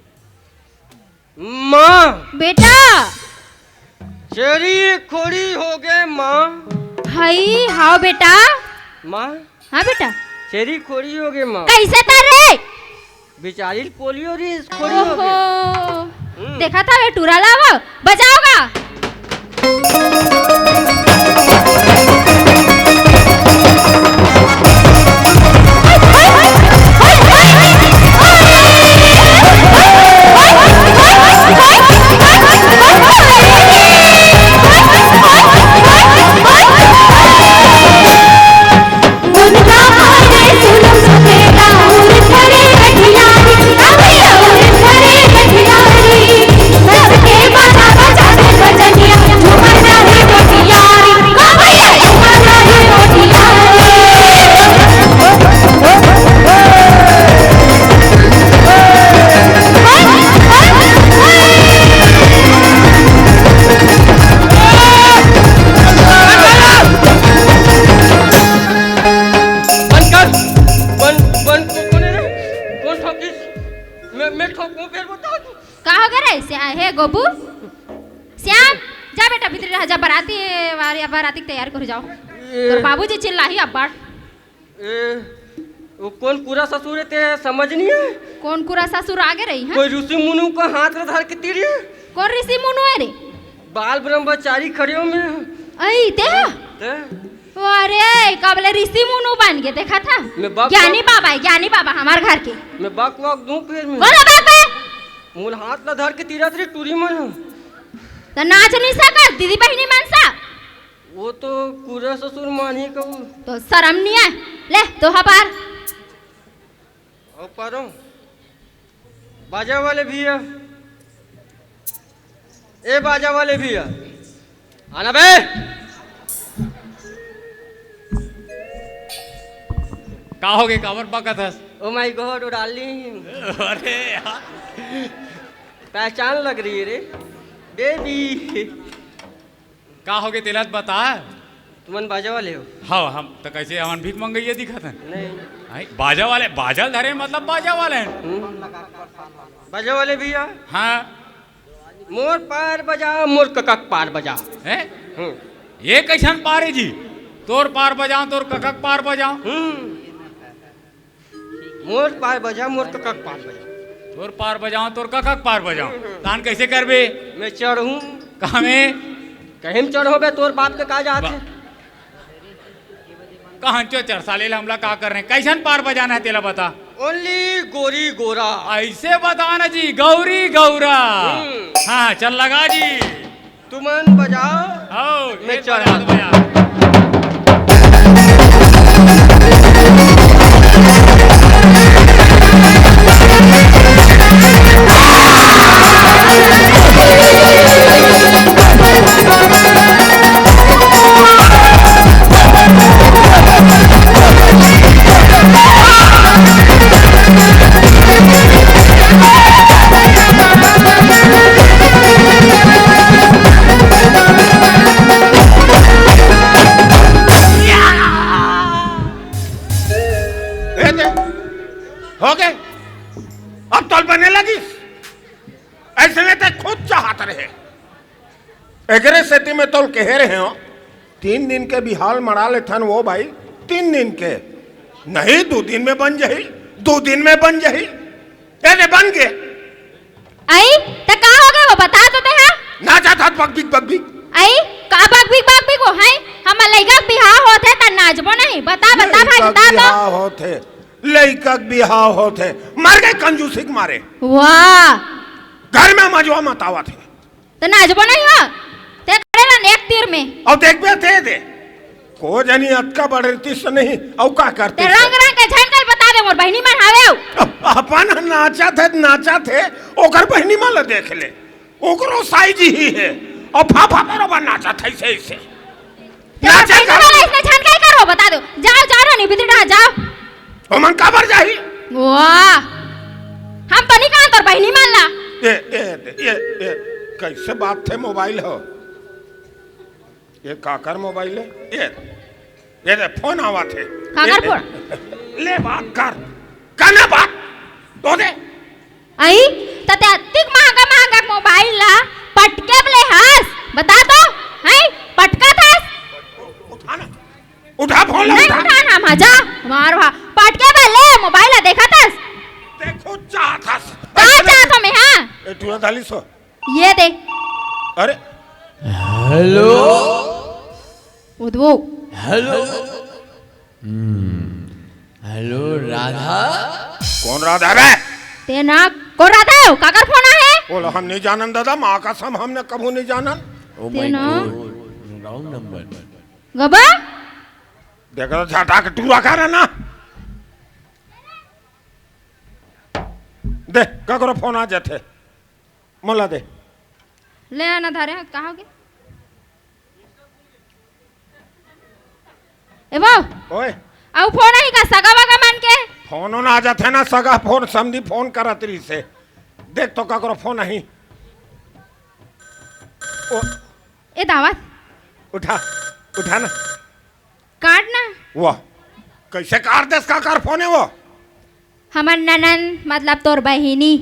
माँ। बेटा। छेरी खोरी हो गे माँ। हई, हाँ बेटा। माँ। हाँ बेटा। छेरी खोरी हो गे माँ। कैसे तर रे? बिचारी पोलियो रे, खोरी हो गे। ओहो। हम्म। देखा था वे टूरा लावा, बजाओगा। बंद कर। बंद, बंद, को-, कौन है रे? कौन ठोकिस? मैं, मैं ठोकूं फिर बता तू। का हो गया रे? श्या-, हे गोपू? श्याम, जा बेटा भीतर रह, जा बराती, बाराती की तैयारी कर जाओ। ए। तोर बाबूजी चिल्लाही अब्बड़। ए, वो कौन कुरा ससुर है ते समझ नहीं है? कौन कुरा ससुर आगे रही है? कोई ऋषि मुनु का हाथ ला धर के तीरी है? कौन ऋषि मुनु है रे? बाल ब्रह्मचारी खड़े हो मैं। अई, ते हा? ते? अरे, कबले ऋषि मुनु बन गए, देखा था? मैं बाप ज्ञानी का बाबा है, ज्ञानी बाबा हमार घर के। मैं बाप को दूं फिर मैं। बोला बाप है? मोला हाथ ला धर के तीरत रे टूरी मन। त नाच नहीं सकत, दीदी बहिनी मन सा। वो तो कुरा ससुर मानही कहू। तो शर्म नहीं है। ले, दोहा पार। ओ पारो। बाजा वाले भैया। ए बाजा वाले भैया। आना बे। का हो गे, काबर बकत हस? Oh my God, ओ darling। अरे यार। पहचान लग रही है रे। Baby। का होगे तेला त बता। तुमन बाजा वाले हो? हव, हम त कैसे हमन भीख मंगइया दिखत हन? नहीं। आई, बाजा वाले, बाजा ल धरे मतलब बाजा वाले हन। हम्म। बाजा वाले भैया। हाँ। मोर पार बजा, मोर कका के पार बजा। हैं? हम्म। ये कैसन पार है जी? तोर पार बजाओ, तोर कका के पार बजाओ। हम्म। मोर पार बजा, मोर कका के पार बजा। तोर पार बजाओ, तोर कका के पार बजाओ। तान कैसे करबे? मैं चढ़ूं। कहाँ में? कहीं में चढ़ो बे, तोर बाप के का जात हे? कहाँ चो चरसा ले ले, हमला का करने? कैसन पार बजाना है तेला बता। ओनली गोरी गोरा। ऐसे बता ना जी, गौरी गौरा। हम्म। हाँ, चल लगा जी। तुमन बजाओ, आओ, मैं ये चढ़ा बजा दो, बजा। ए दे, हो गए, अब तोल बने लगिस। ऐसे में ते खुद चाहत रहे, एकरे सेती में तोल कहे रहे हो, तीन दिन के बिहाव मड़ा लेथन वो भाई, तीन दिन के नहीं, दू दिन में बन जाही, दू दिन में बन जाही। ए दे, बन गे। आई, त का हो गए वो बता तो ते हा? नाचत हस बकबिक बकबिक। आई, का बकबिक बकबिक वो है? हमर लइका के बिहाव होथे त नाचबो नहीं। बता, बता भाई, लइका के बता तो। बिहाव होथे, लइका के बिहाव होथे, मर गए कंजूसी के मारे। वाह। घर में मजवा मत आवत हे। त नाचबो नहीं हो, ते खड़े रहन एक तीर में। अउ देखबे ते दे, को जनी अतका बढ़ रही से नहीं, अउ का करते ते रंग रंग के झनकल बता दे, मोर बहिनी मन हावे अउ। अपन नाचत हे, नाचत हे, ओकर बहिनी मन ला देख ले, ओकरो साइज ही हे, अउ फाफा बरोबर नाचत हे ऐसे ऐसे। ते मोर नाचे बहिनी करो। मन ला ऐसे झनकल करो, बता दो, जाओ, जाओ रानी, भीतर रहा, जाओ। ओमन काबर जाही? वाह, हम तो नहीं कहा तोर बहिनी मन ला। ए, ए, ए, ए, कैसे बात थे मोबाइल हो? ये काकर मोबाइल है? ये, ये दे, फोन आवा थे। काकर ए, ए, फोन? ले बात कर। कने बात? तो दे। आई, त ते अतिक महंगा महंगा मोबाइल ला पटके बले हस? बता तो, हैं? पटका थस? उठा ना। उठा फोन ला, नहीं उठा। उठा ना, मजा मार भा। पटके बले मोबाइल ला देखा थस? देखो चाहत हस। का चाहत हो मैं, हाँ? ए, टूरा धाली सो। ये दे। अरे। हेलो। उधवो। हेलो। हम्म, हेलो राधा। कौन राधा बे? ते ना, कौन राधा है? काकर फोन आहे? बोलो, हम नहीं जानन दादा, माँ कसम हमने कभू नहीं जानन। Oh ते my ना। God, wrong number। गबा? देखो तो झटा के टूरा कर ना। दे, ककरो फोन आ जाथे। मोला दे। ले आना धारे हाथ, कहाँ हो गया? ए बा, ओए। अउ फोन आही का सगा वगा मन के? फोन ओन आ जाथे ना, सगा फोन, समधी फोन करत रहिसे। देख तो ककरो फोन आही। ओ। ए दावत। उठा, उठा ना। काट ना। वाह, कैसे काट देस, काकर फोन हे वो? हमर ननन, मतलब तोर बहिनी।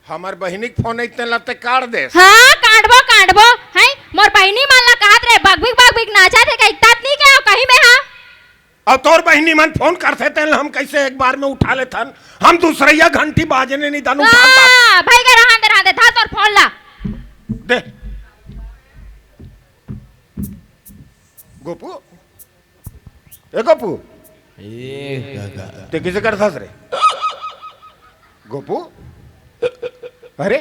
हमर बहिनी के फोन अइते लते काट देस। हाँ, काटबो, काटबो। हैं, मोर बहिनी मन ला कहत रहे, बगबिक, बगबिक नाचत हे, कहीं तात नहीं क्या, कहीं में हाँ। अब तोर बहिनी मन फोन करथे, तेन हम कैसे एक बार में उठा लेथन? हम दूसरैया घंटी बाजने नहीं दन उठा पात। हाँ, भाई के रहन दे, रहन दे, धा तोर फोन ला। दे। गोपू, ए गोपू, ए काका। ते किसे करथस रे? गोपू, अरे,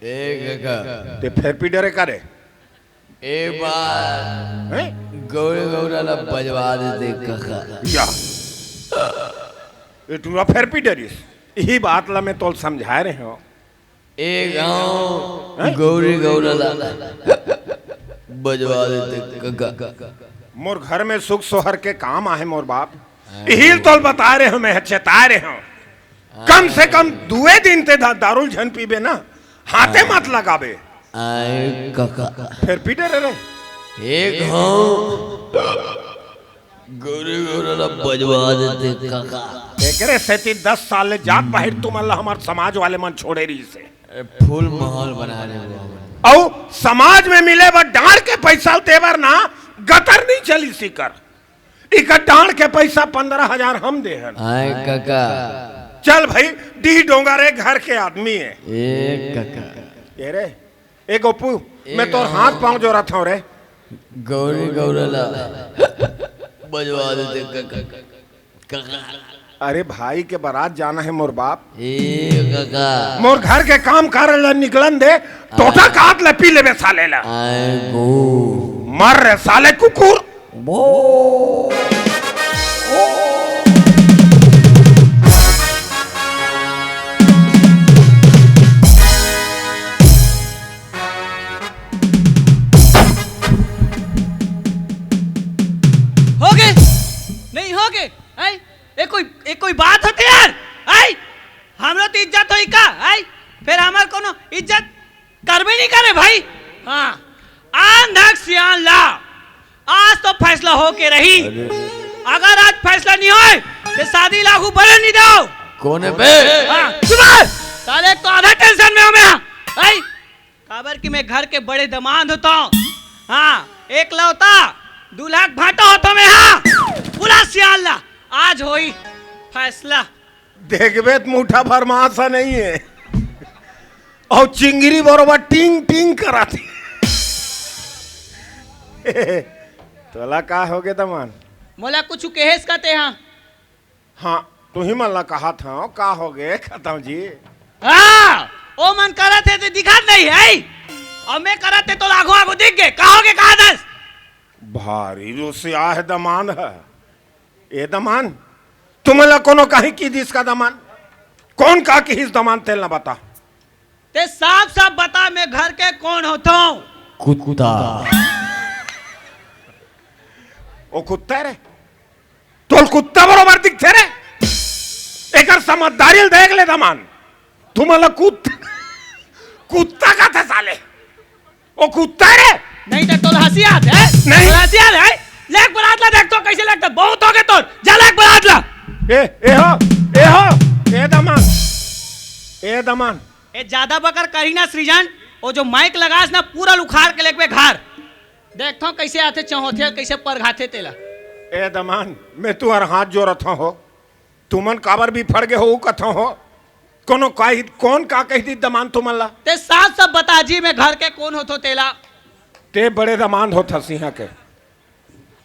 ए काका। ते फेर पी डरे का रे? ए बार हैं? गौरी गौरा ला बजवा देते काका। या। ए टूरा फेर पी डरिस। यही बात ला मैं तोल समझाए रहे हूँ। ए गाँव हैं? गौरी गौरा ला बजवा देते काका। मोर घर में सुख सोहर के काम आहे मोर बाप। हाँ। यही तोल बता रहे हूँ मैं, चेता रहे हूँ। कम से कम दुए दिन ते दा-, दारू झन पीबे ना, हाथे मत लगाबे। आए काका। फेर पी डरे रे। ए गाँव गौरी गौरा ला बजवा देते काका। एकरे सेती दस साल ले जात बाहिर तुमन ला हमर समाज वाले मन छोड़े रहिसे। ए, फुल माहौल बना रहे हो। अउ समाज में मिले बर डांड़ के पैसा देबर ना, गतर नहीं चली सिकर। इकर डांड़ के पैसा पंद्रह हजार हम दे हन। आय कका। चल भाई, डीह डोंगर ए घर के आदमी हे। ए कका। ए रे, ए गोपू, ए मैं तोर गाँव। हाथ पाँव जोरत हँव रे। गौरी गौरा ला बजवा देते कका। कका। अरे भाई के बारात जाना हे मोर बाप। ए कका। मोर घर के काम कारज ला निकलन दे, टोटा काट ले पी लेबे साले ला। आय गो। मर रे साले कुकुर। होगे? नहीं होगे? हैं? ए कोई, ए कोई बात होथे यार? हैं? हमरो तो इज्जत होही का? हैं? फेर हमर कोनो इज्जत करबे नहीं करे भाई। हाँ, आंधक सियान ला, आज तो फैसला होके रही। अगर आज फैसला नहीं होय, तो शादी ला आगू बढ़े नहीं दव। कोन हे बे? हाँ, चुप रह। साले तो आधा tension में हँव मैं। हैं? काबर कि मैं घर के बड़े दमांद होथँव। हाँ, एकलौता दूल्हा के भांटा होथँव मैं। हाँ, बुला सियान ला, आज होही फैसला। देखबे त मुठा भर मांस नहीं हे, अउ चिंगरी बरोबर टिंग टिंग करत हे। तोला का होगे दमांद? मोला कुछ कहेस का तें? हाँ, तुही मन ला कहत हँव, का होगे खतम जी? हाँ, ओ मन करत हे ते दिखत नहीं हे, अउ मैं करत हे तो आगू आगू दिख गे। का होगे, कहा दस? भारी रुसिया हे दमांद ह। ए दमांद, तुमन ला कोनो कहीं कहि दिस का दमांद? कोन का कहिस दमांद, तेला बता। ते साफ साफ बता, मैं घर के कोन होथँव? कुत्ता। ओ कुत्ता रे, तोला कुत्ता बरोबर दिखथे रे। एकर समझदारी ल देख ले दमांद। तुमन ला कुत-, कुत्ता कथे साले। ओ कुत्ता रे। नहीं त तोला हँसी आथे? नहीं। तोला हँसी आथे? ले एक बार बारात ला, देखथँव कइसे लगथे। बहुत होगे तोर, जा ले एक बार बारात ला। ए, ए हो, ए हो, ए दमांद, ए दमांद। ए जादा बकर करही ना सृजन, ओ जो mic लगास ना पूरा ल उखाड़ के लेगबे घर। देखथँव कइसे आथे, चहोथे, कइसे परघाथे तेला। ए दमांद, मैं तुँहर हाथ जोरत हँव हो। तुमन काबर बिफड़ गे हो, ओ कथँव हो। कोनो काहि-, कोन का कहि दिस दमांद तुमन ला? ते साफ साफ बता जी, मैं घर के कोन होथँव तेला। ते बड़े दमांद होथस इहाँ के।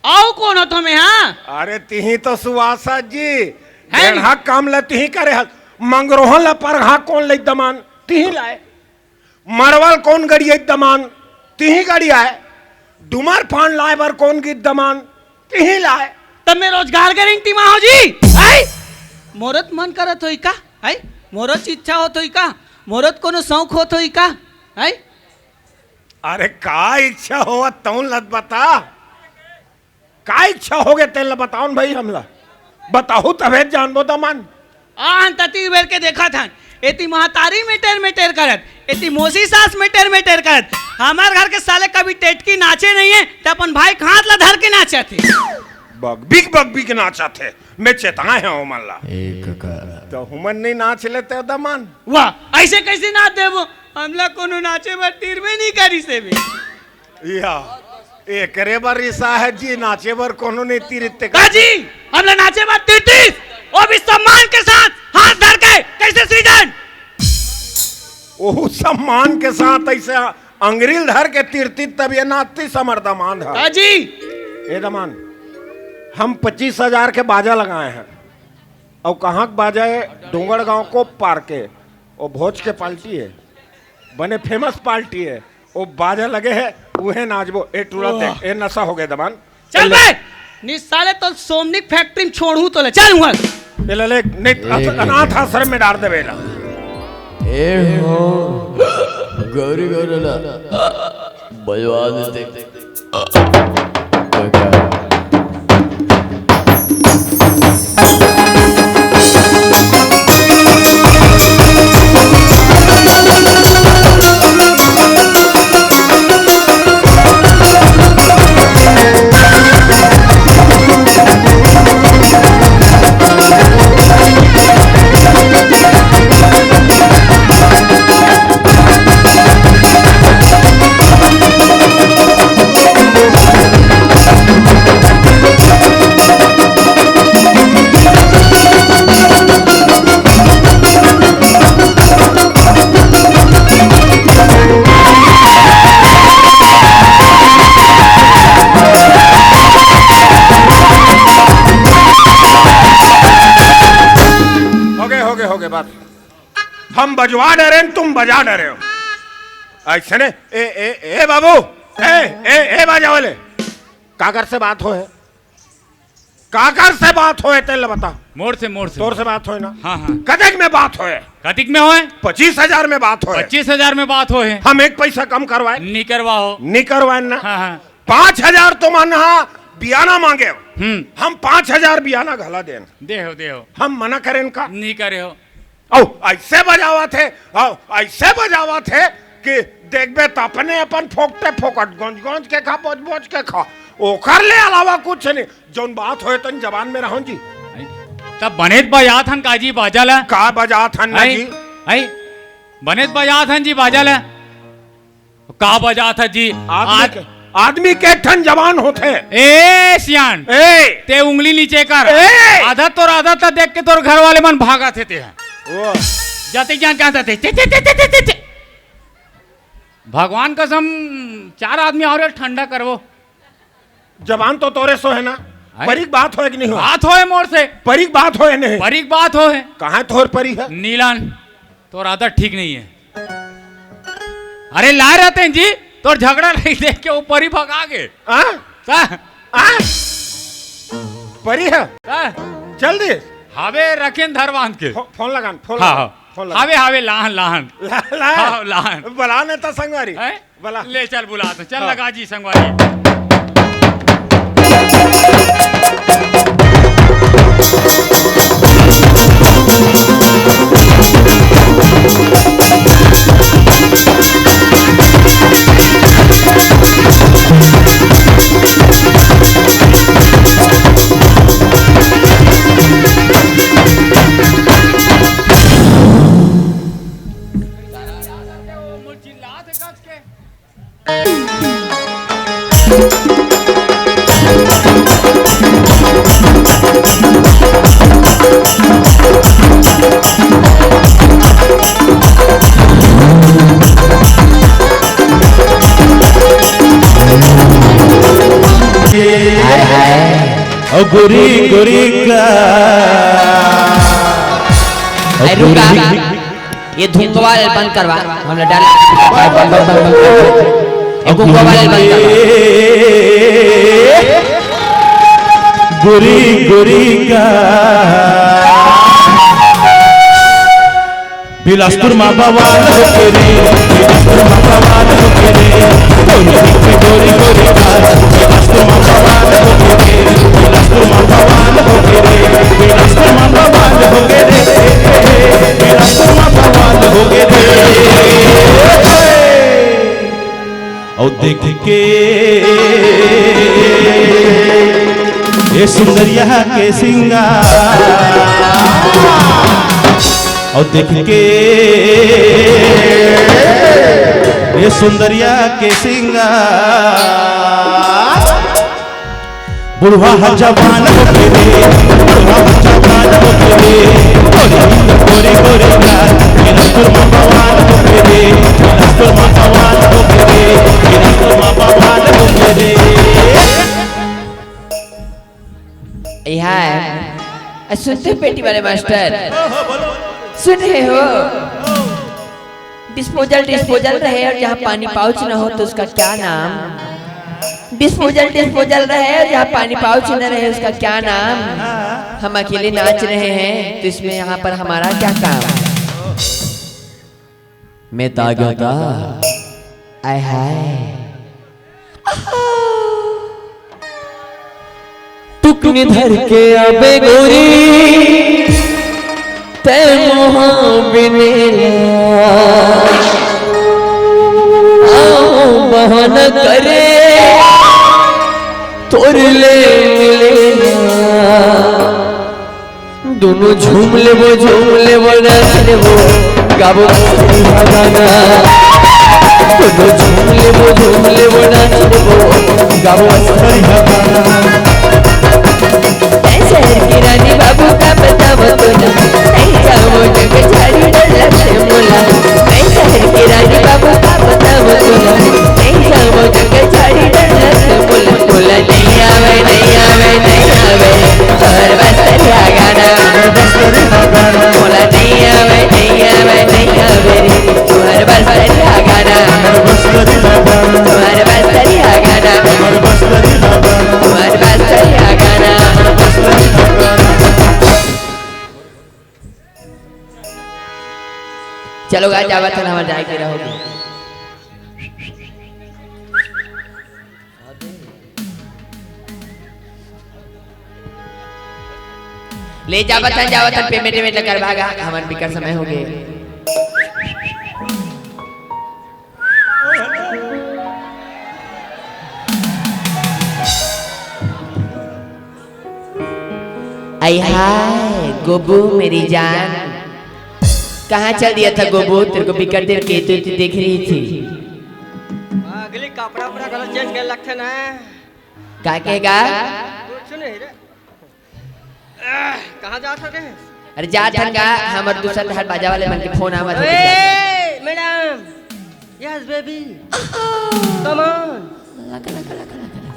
अउ कोन होथँव मैं, हाँ? अरे तिही तो सुवासा जी। हैं? बेढ़ा काम ला तिही करे हस। मंगरोहन ला परघा कोन लइस दमांद? तिही लाय। मड़वा ल कोन गड़ियाइस दमांद? तिही गड़ियाय। डूमर फांद लाय बर कोन गिस दमांद? तिही लाय। त मैं रोजगार guarantee मा हँव जी? हैं? मोरो त मन करत होही का? हैं? मोरो त इच्छा होत होही का? मोरो त कोनो सौंख होत होही का? हैं? अरे का इच्छा होवत तउन ल त बता। का इच्छा होगे तेला बताओ न भाई हमला। बताहू तभे जानबो दमांद। आन तती बेर के देखत हन, एती महतारी मेटर मेटर करत, एती मौसी सास मेटर मेटर करत। हमर घर के साले कभी टेटकी नाचे नहीं हे, त अपन भाई के हाथ ला धर के नाचत हे। बगबिक बगबिक नाचत हे, मैं चेताए हँव ओमन ला। एक का। त हुमन नहीं नाच लेते दमांद। वाह, अइसे कइसे नाच देबो? हमला कोनो नाचे बर तीर में नहीं करिस हे बे। या, एकरे बर रिसा हे जी, नाचे बर कोनो नहीं तीरिस ते का जी? हमला नाचे बर तीरिस, ओ भी सम्मान के साथ हाथ धर के, कइसे सृजन? ओहू सम्मान के साथ अइसे अंगरी ल धर के तीरिस तब ये नाचतिस हमर दमांद ह। का जी? ए दमांद, हम पच्चीस हजार के बाजा लगाए हन। अउ कहाँ के बाजा हे? डोंगरगांव को पार्क के। ओ भोज के पार्टी हे, बने famous पार्टी हे। ओ बाजा लगे हे, उहे नाचबो। ए टूरा देख, ए नशा होगे दमांद। चल बे, नहीं साले तो सोमनी factory में छोड़हूँ तोला, चल हुआ। ए ले, ले, नहीं, एक अनाथ आश्रम में डाल देबे ला। ए हो, गौरी गौरी ला, बजवा देते। हम बजवा डरेन, तुम बजा डरे हो। अइसने, ए, ए, ए बाबू, ए, ए, ए बाजा वाले, काकर से बात होय हे? काकर से बात होय हे, तेला बता। मोर से, मोर से। तोर से बात होय हे ना? हाँ, हाँ। कतेक में बात होय हे? कतिक में होय? पच्चीस हजार में बात होय हे। पच्चीस हजार में बात होय हे। हम एक पैसा कम करवाएन? नी करवाओ। नी करवाएन ना? हाँ, हाँ। पाँच हजार तो मन हा बियाना मांगे हो। हम्म। हम पाँच हजार बियाना घला देन। दे हो, दे हो। हम मना करेन का? नी करे हो। अउ अइसे बजावत हे, अउ अइसे बजावत हे कि देखबे त अपने अपन फोकटे फोकट, गोंज गोंज के खा, बोज बोज के खा, ओकर ले अलावा कुछ नहीं। जौन बात होय तन जबान में रहन जी। तब बनेच बजात हन का जी बाजा ला? का बजात हन ना आई, जी? आई, बनेच बजात हन जी बाजा ला। का बजात हे जी? आदमी आज के, आदमी के ठन जबान होथे। ए सियान, ए! ते उंगली नीचे कर। ए! आदत तोर आदत ला देख के तोर घर वाले मन भागत हे ते ह। ओ। जाते जान कहाँ जाते? चे, चे, चे। भगवान कसम, चार आदमी और ठंडा करवो। जबान तो तोरे सो हे ना? आय? परी के बात होय कि नहीं होय? बात होय मोर से। परी के बात होय नहीं? परी के बात होय। कहाँ तोर परी हे? नीलान, तोर आदत ठीक नहीं हे। अरे लाय रहते हैं जी, तोर झगड़ा नहीं देख के वो परी भगा गे। हाँ? का? हाँ? परी हे? का? चल दे। हावे रखेन धर बांध के। फो-, फोन लगान, फोन हाँ, लगान, हाँ। फोन लगान। हावे, हावे, लाहन, लाहन। ला-, ला-, हाँ, लाहन। बुला नहीं तो संगवारी। हैं? बोला। ले चल बुला तो, चल हाँ। लगा जी संगवारी। हाय, हाय। ओ गोरी, गोरी का। ओ अरे रुका। गोरी। ये धुंकवा ले बंद करवा, हम लोग डर। ये धुंकवा ले बंद करवा। गोरी गोरी का बिलासपुर मा बवाल होके रे, बिलासपुर मा बवाल होके रे, गोरी गोरी का बिलासपुर मा बवाल होके रे, बिलासपुर मा बवाल होके रे, बिलासपुर मा बवाल होके रे। अउ देख के ए सुंदरिया के सिंगार, अउ देख के ए सुंदरिया के सिंगार। बुढ़वा ह जवान होके रे, बुढ़वा ह जवान होके रे, गोरी गोरी गोरी गाल, बिलासपुर मा बवाल होके रे, बिलासपुर मा बवाल होके रे, बिलासपुर मा बवाल होके रे। ए हाय, सुनते हो पेटी वाले मास्टर? सुन रहे हो? डिस्पोजल डिस्पोजल रहे और जहाँ पानी पाउच ना हो तो उसका क्या नाम? डिस्पोजल डिस्पोजल रहे और जहाँ पानी पाउच न रहे उसका क्या नाम? हम अकेले नाच रहे हैं तो इसमें यहाँ पर हमारा क्या काम? मैं तो आ गया था। आय हाय। टुकनी धर के आबे गोरी, तै मोहा बिनेला। आओ बहाना करे, तोर ले मिलेला। दोनों झूम लेबो, झूम लेबो, नाच लेबो, गाबो बढ़िया गाना। दोनों झूम लेबो, झूम लेबो, नाच लेबो, गाबो बढ़िया गाना। मैं शहर की रानी बाबू का बतावा तोला, नहीं जाऊँ जग झाड़ी डर लगे मोला। मैं शहर की रानी बाबू का बतावा तोला, नहीं जाऊँ जग झाड़ी डर लगे मोला। मोला नहीं आवे, नहीं आवे, नहीं आवे, शहर बस्तरिया गाना। मोला नहीं आवे, नहीं आवे, नहीं चलो गा, जावत हन, हमर जाए के रहोगे। ले जावत हन, जावत हन, पेमेंट वेमेंट ल करवा गा, हमर बिकट समय होगे। आई हाय गोबू मेरी जान, कहाँ चल दिया था गोबू? तेरे को बिकट देर के तो देख रही थी। अगली कपड़ा उपड़ा गलत चेंज कर लगथे ना। का कहेगा? कुछ नहीं रे। आह, कहाँ जात हवे? अरे जात हन गा, हमर दूसर डहर बाजा वाले मन के फोन आवत हे। ए, madam. Yes baby. Come on. लगा, लगा, लगा, लगा, लगा।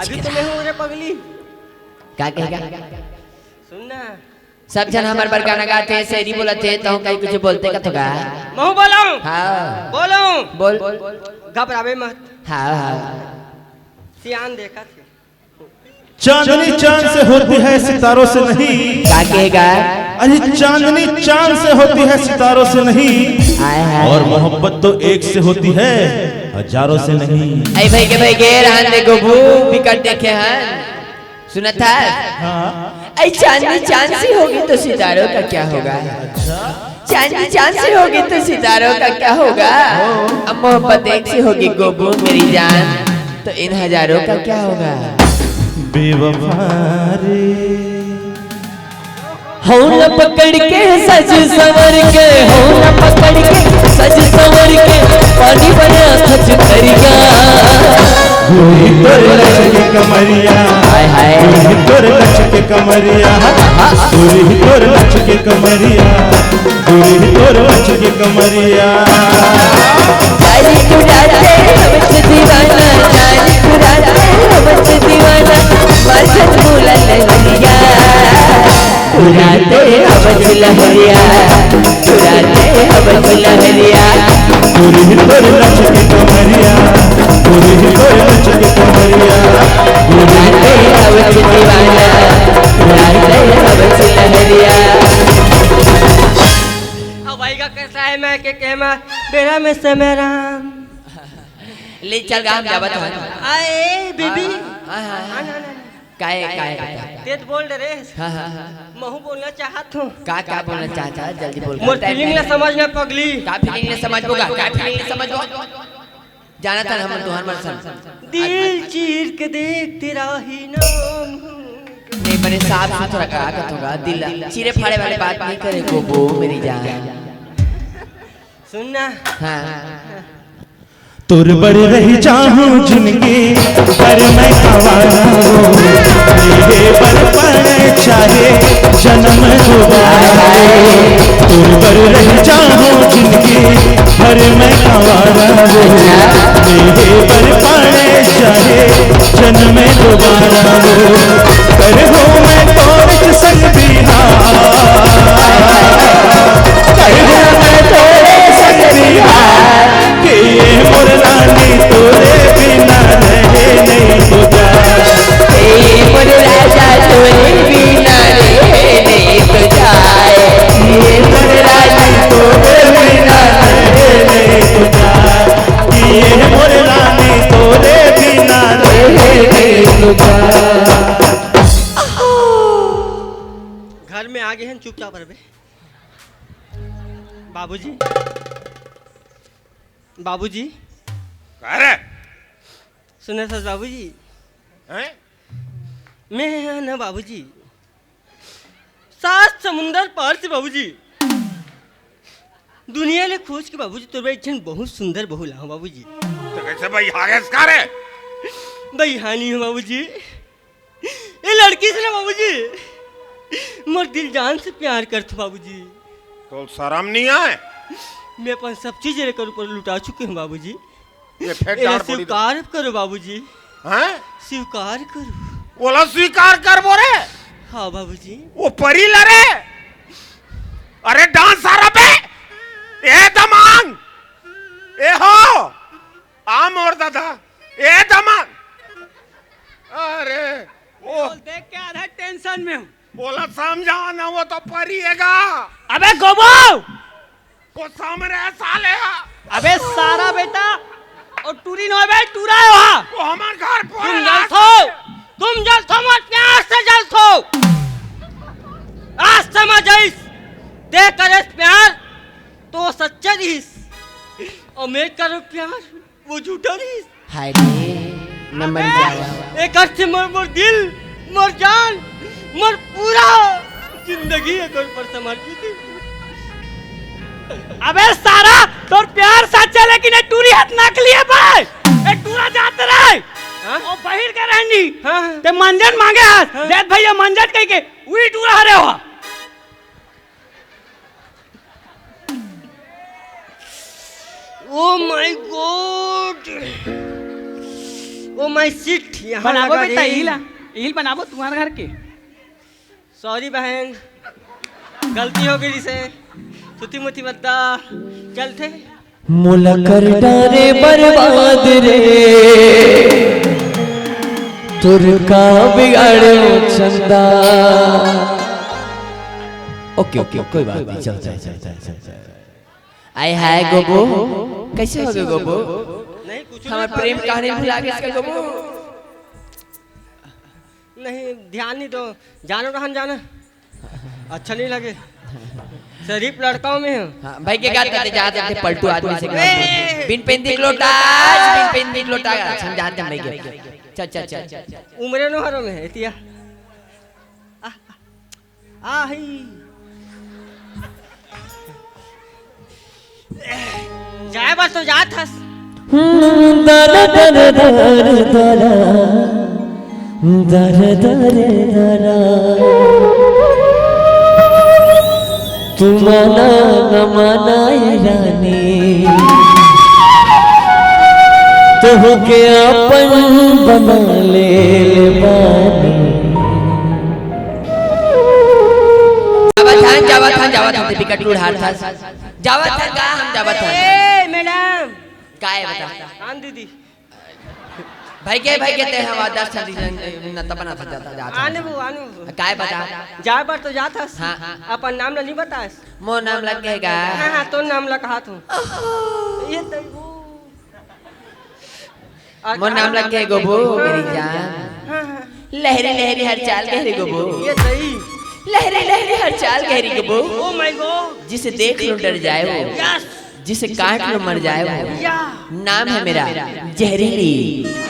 अभी तो मैं हूँ रे पगली। का कहेगा? सुन ना। सब झन हमर बर गाना गाथे, शायरी बोलथे, तहूँ कहीं कुछ बोलते का तो गा? महूँ बोलूं? हाँ। बोलूं? बोल। घबरावे मत। हाँ, हाँ। सियान देखा थे। चांदनी चांद से होती है, सितारों से नहीं। का कहेगा? अरे चांदनी चांद से होती है, सितारों से नहीं। हाय, हाय। और मोहब्बत तो एक से होती है, हजारों से नहीं। ऐ भाई के भाई के रहन दे गोबू, बिकट देखे हन। सुना था? हाँ। ऐ चांदनी चांद से होगी तो सितारों का क्या होगा? अच्छा। चांदनी चांद से होगी तो सितारों का क्या होगा? अब मोहब्बत एक से होगी गोबू मेरी जान, तो इन हजारों का क्या होगा? बेवफा रे। हौला पकड़ के सज संवर के, हौला पकड़ के सज संवर के, पानी बना खच करिया। गोरी तोर लचके कमरिया, हाय, हाय। गोरी तोर लचके कमरिया, गोरी तोर लचके कमरिया, गोरी तोर लचके कमरिया। जानी तू राते हमसे दीवाना, जानी तू राते हमसे दीवाना, मर जत बोला लहरिया। चुराते अब लहरिया, चुराते अब लहरिया। गोरी तोर लचके कमरिया, गोरी तोर लचके कमरिया। चुराते अब दीवाना, चुराते अब लहरिया। अब भाई का कैसा है मैं के कहमा बेरा में समय राम। ले चल गा, हम जावत हन। आए बेबी। हाँ, हाँ, हाँ। हाँ, हाँ, हाँ। काय, काय बता? तेज बोल डरे। हाँ, हाँ, हाँ। महू बोलना चाहत हूँ। का, का बोलना चाहता है? जल्दी बोल। मोर फीलिंग ला समझ ना पगली। का फीलिंग ला समझबो का? का फीलिंग ला समझबो? जाना था हम तुहर मन सन। दिल चीर के देख तेरा ही नाम हूँ। नहीं, बने साफ सुथरा का, का थोड़ा दिल चीरे फाड़े वाली बात नहीं करे गोबू मेरी जान। सुन ना। हाँ। तोर बर रह जाहूं जिंदगी भर मैं आवारा वो, तेरे बर पड़े चाहे जन्म दोबारा वो। तोर बर रह जाहूं जिंदगी भर मैं आवारा वो, तेरे बर पड़े चाहे जन्म दोबारा वो। कर हो मैं तोर संग बिहार, कर हो मैं तोर संग बिहार। के ये मोर रानी तोरे बिना रहे नहीं तो जा। के ये मोर राजा तोरे बिना रहे नहीं तो जाए। ये मोर रानी तोरे बिना रहे नहीं तो जा। ये मोर रानी तोरे बिना रहे नहीं तो जा। घर में आ गए हैं, चुपचाप रहे। बाबूजी, बाबूजी। का रे? सुने सच बाबूजी। हैं? मैं है ना बाबूजी, सात समुंदर पार से बाबूजी, दुनिया ले खोज के बाबूजी, तोर बर एक झन बहुत सुंदर बहू लाहूं बाबूजी। तो कैसे भाई आ गए इसका रे? भाई हानि हो बाबूजी। ये लड़की से ना बाबूजी, मोर दिल जान से प्यार करथो बाबूजी। तो शर्म नहीं आए? मैं अपन सब चीज एकर ऊपर लुटा चुके हूँ बाबूजी। ये फेंक एला डांड फोड़ी दे। स्वीकार करो बाबूजी। हैं? स्वीकार करो। ओला स्वीकार कर बोरे। हाँ बाबूजी। वो परी ला रे। अरे डांस सारा बे। ए दमांग। ए हो। आ मोर दादा। ए दमांग। अरे, ओ। बोल, देख के आधा टेंशन में हूँ। बोला समझा ना, वो तो परी है गा। अबे गोबू, वो सामने है साले हा। अबे सारा बेटा, ओ टूरी नो बे, टूरा है वहाँ। वो हमार घर पर तुम है। जलथो, तुम जलथो, मोर प्यार से जलथो। आज समझ आइस, ते करेस प्यार तो सच्चा रहिस, और मैं करो प्यार वो झूठा रहिस। हाय रे, मैं मर जावा। एकर से मोर, मोर दिल, मोर जान, मोर पूरा जिंदगी एकर पर समर्पित हे। अबे सारा, तोर प्यार सच्चा, लेकिन ये टूरी हाथ नकली है बे। ए टूरा जात रहे। हाँ? ओ बहिर के रहनी। हाँ, हाँ। ते मंजन मांगे हाथ। हाँ। देख भैया मंजन कह के, उही टूरा हरे हो। Oh my God! Oh my shit! यहाँ बनाबो लगा बेटा, रे। ईल, ईल बनाबो तुम्हारे घर के। Sorry बहन, गलती हो गई से। सुती मुती बद्दा, चलते। मोला कर डारे बर्बाद रे, तोर का बिगाड़े चंदा। OK, OK, कोई बात नहीं, चल, चल, चल, चल, चल, चल। आय हाय गोबू, कैसे हो गए गोबू? नहीं, कुछ हमारे नहीं, प्रेम खाली कहानी भुला गए इसका गोबू। नहीं, ध्यान नहीं दो, जानो रहन जाना। अच्छा नहीं लगे। शरीफ लड़काओं में हो। हाँ, भाई के गात करते जाते थे पलटू आदमी से। ए! बिन पेंदी लोटा, बिन पेंदी लोटा। अच्छा, हम जाते हैं भाई के। चल, चल, चल, चल, चल। उम्रे नोहरों में है, इतिया। आही। जाए बर तो जात हस। दर दर दर दर, दर दर दर। तू माना न माना ये रानी, तोहके अपन बना ले ले बानी। जावत हन, जावत हन, जावत हन, बिकट लूढ़ार था। जावत हन का हम जावत हन। ए, मैडम। काय बता? आन दीदी। भाई के, भाई के ते हवा दस साल न तब ना था जाता, जाता। आने वो, आने वो। काय बता? जाए बर तो जात हस। हाँ। अपन नाम ला नहीं बतास। मोर नाम लग गएगा। हाँ, हाँ, तो नाम ला कहा तू। ये तो वो। मोर नाम लग गए गोबू, मेरी जान। हाँ, हाँ। लहरी लहरी हर चाल गहरी गोबू। ये सही। लहरी लहरी हर चाल गहरी गोबू। Oh my God। जिसे देख लो डर जाए वो। Yes। जिसे काट लो मर जाए वो। या। नाम है मेरा जहरीली।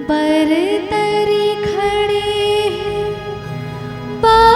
बरतरी खड़े हैं, बा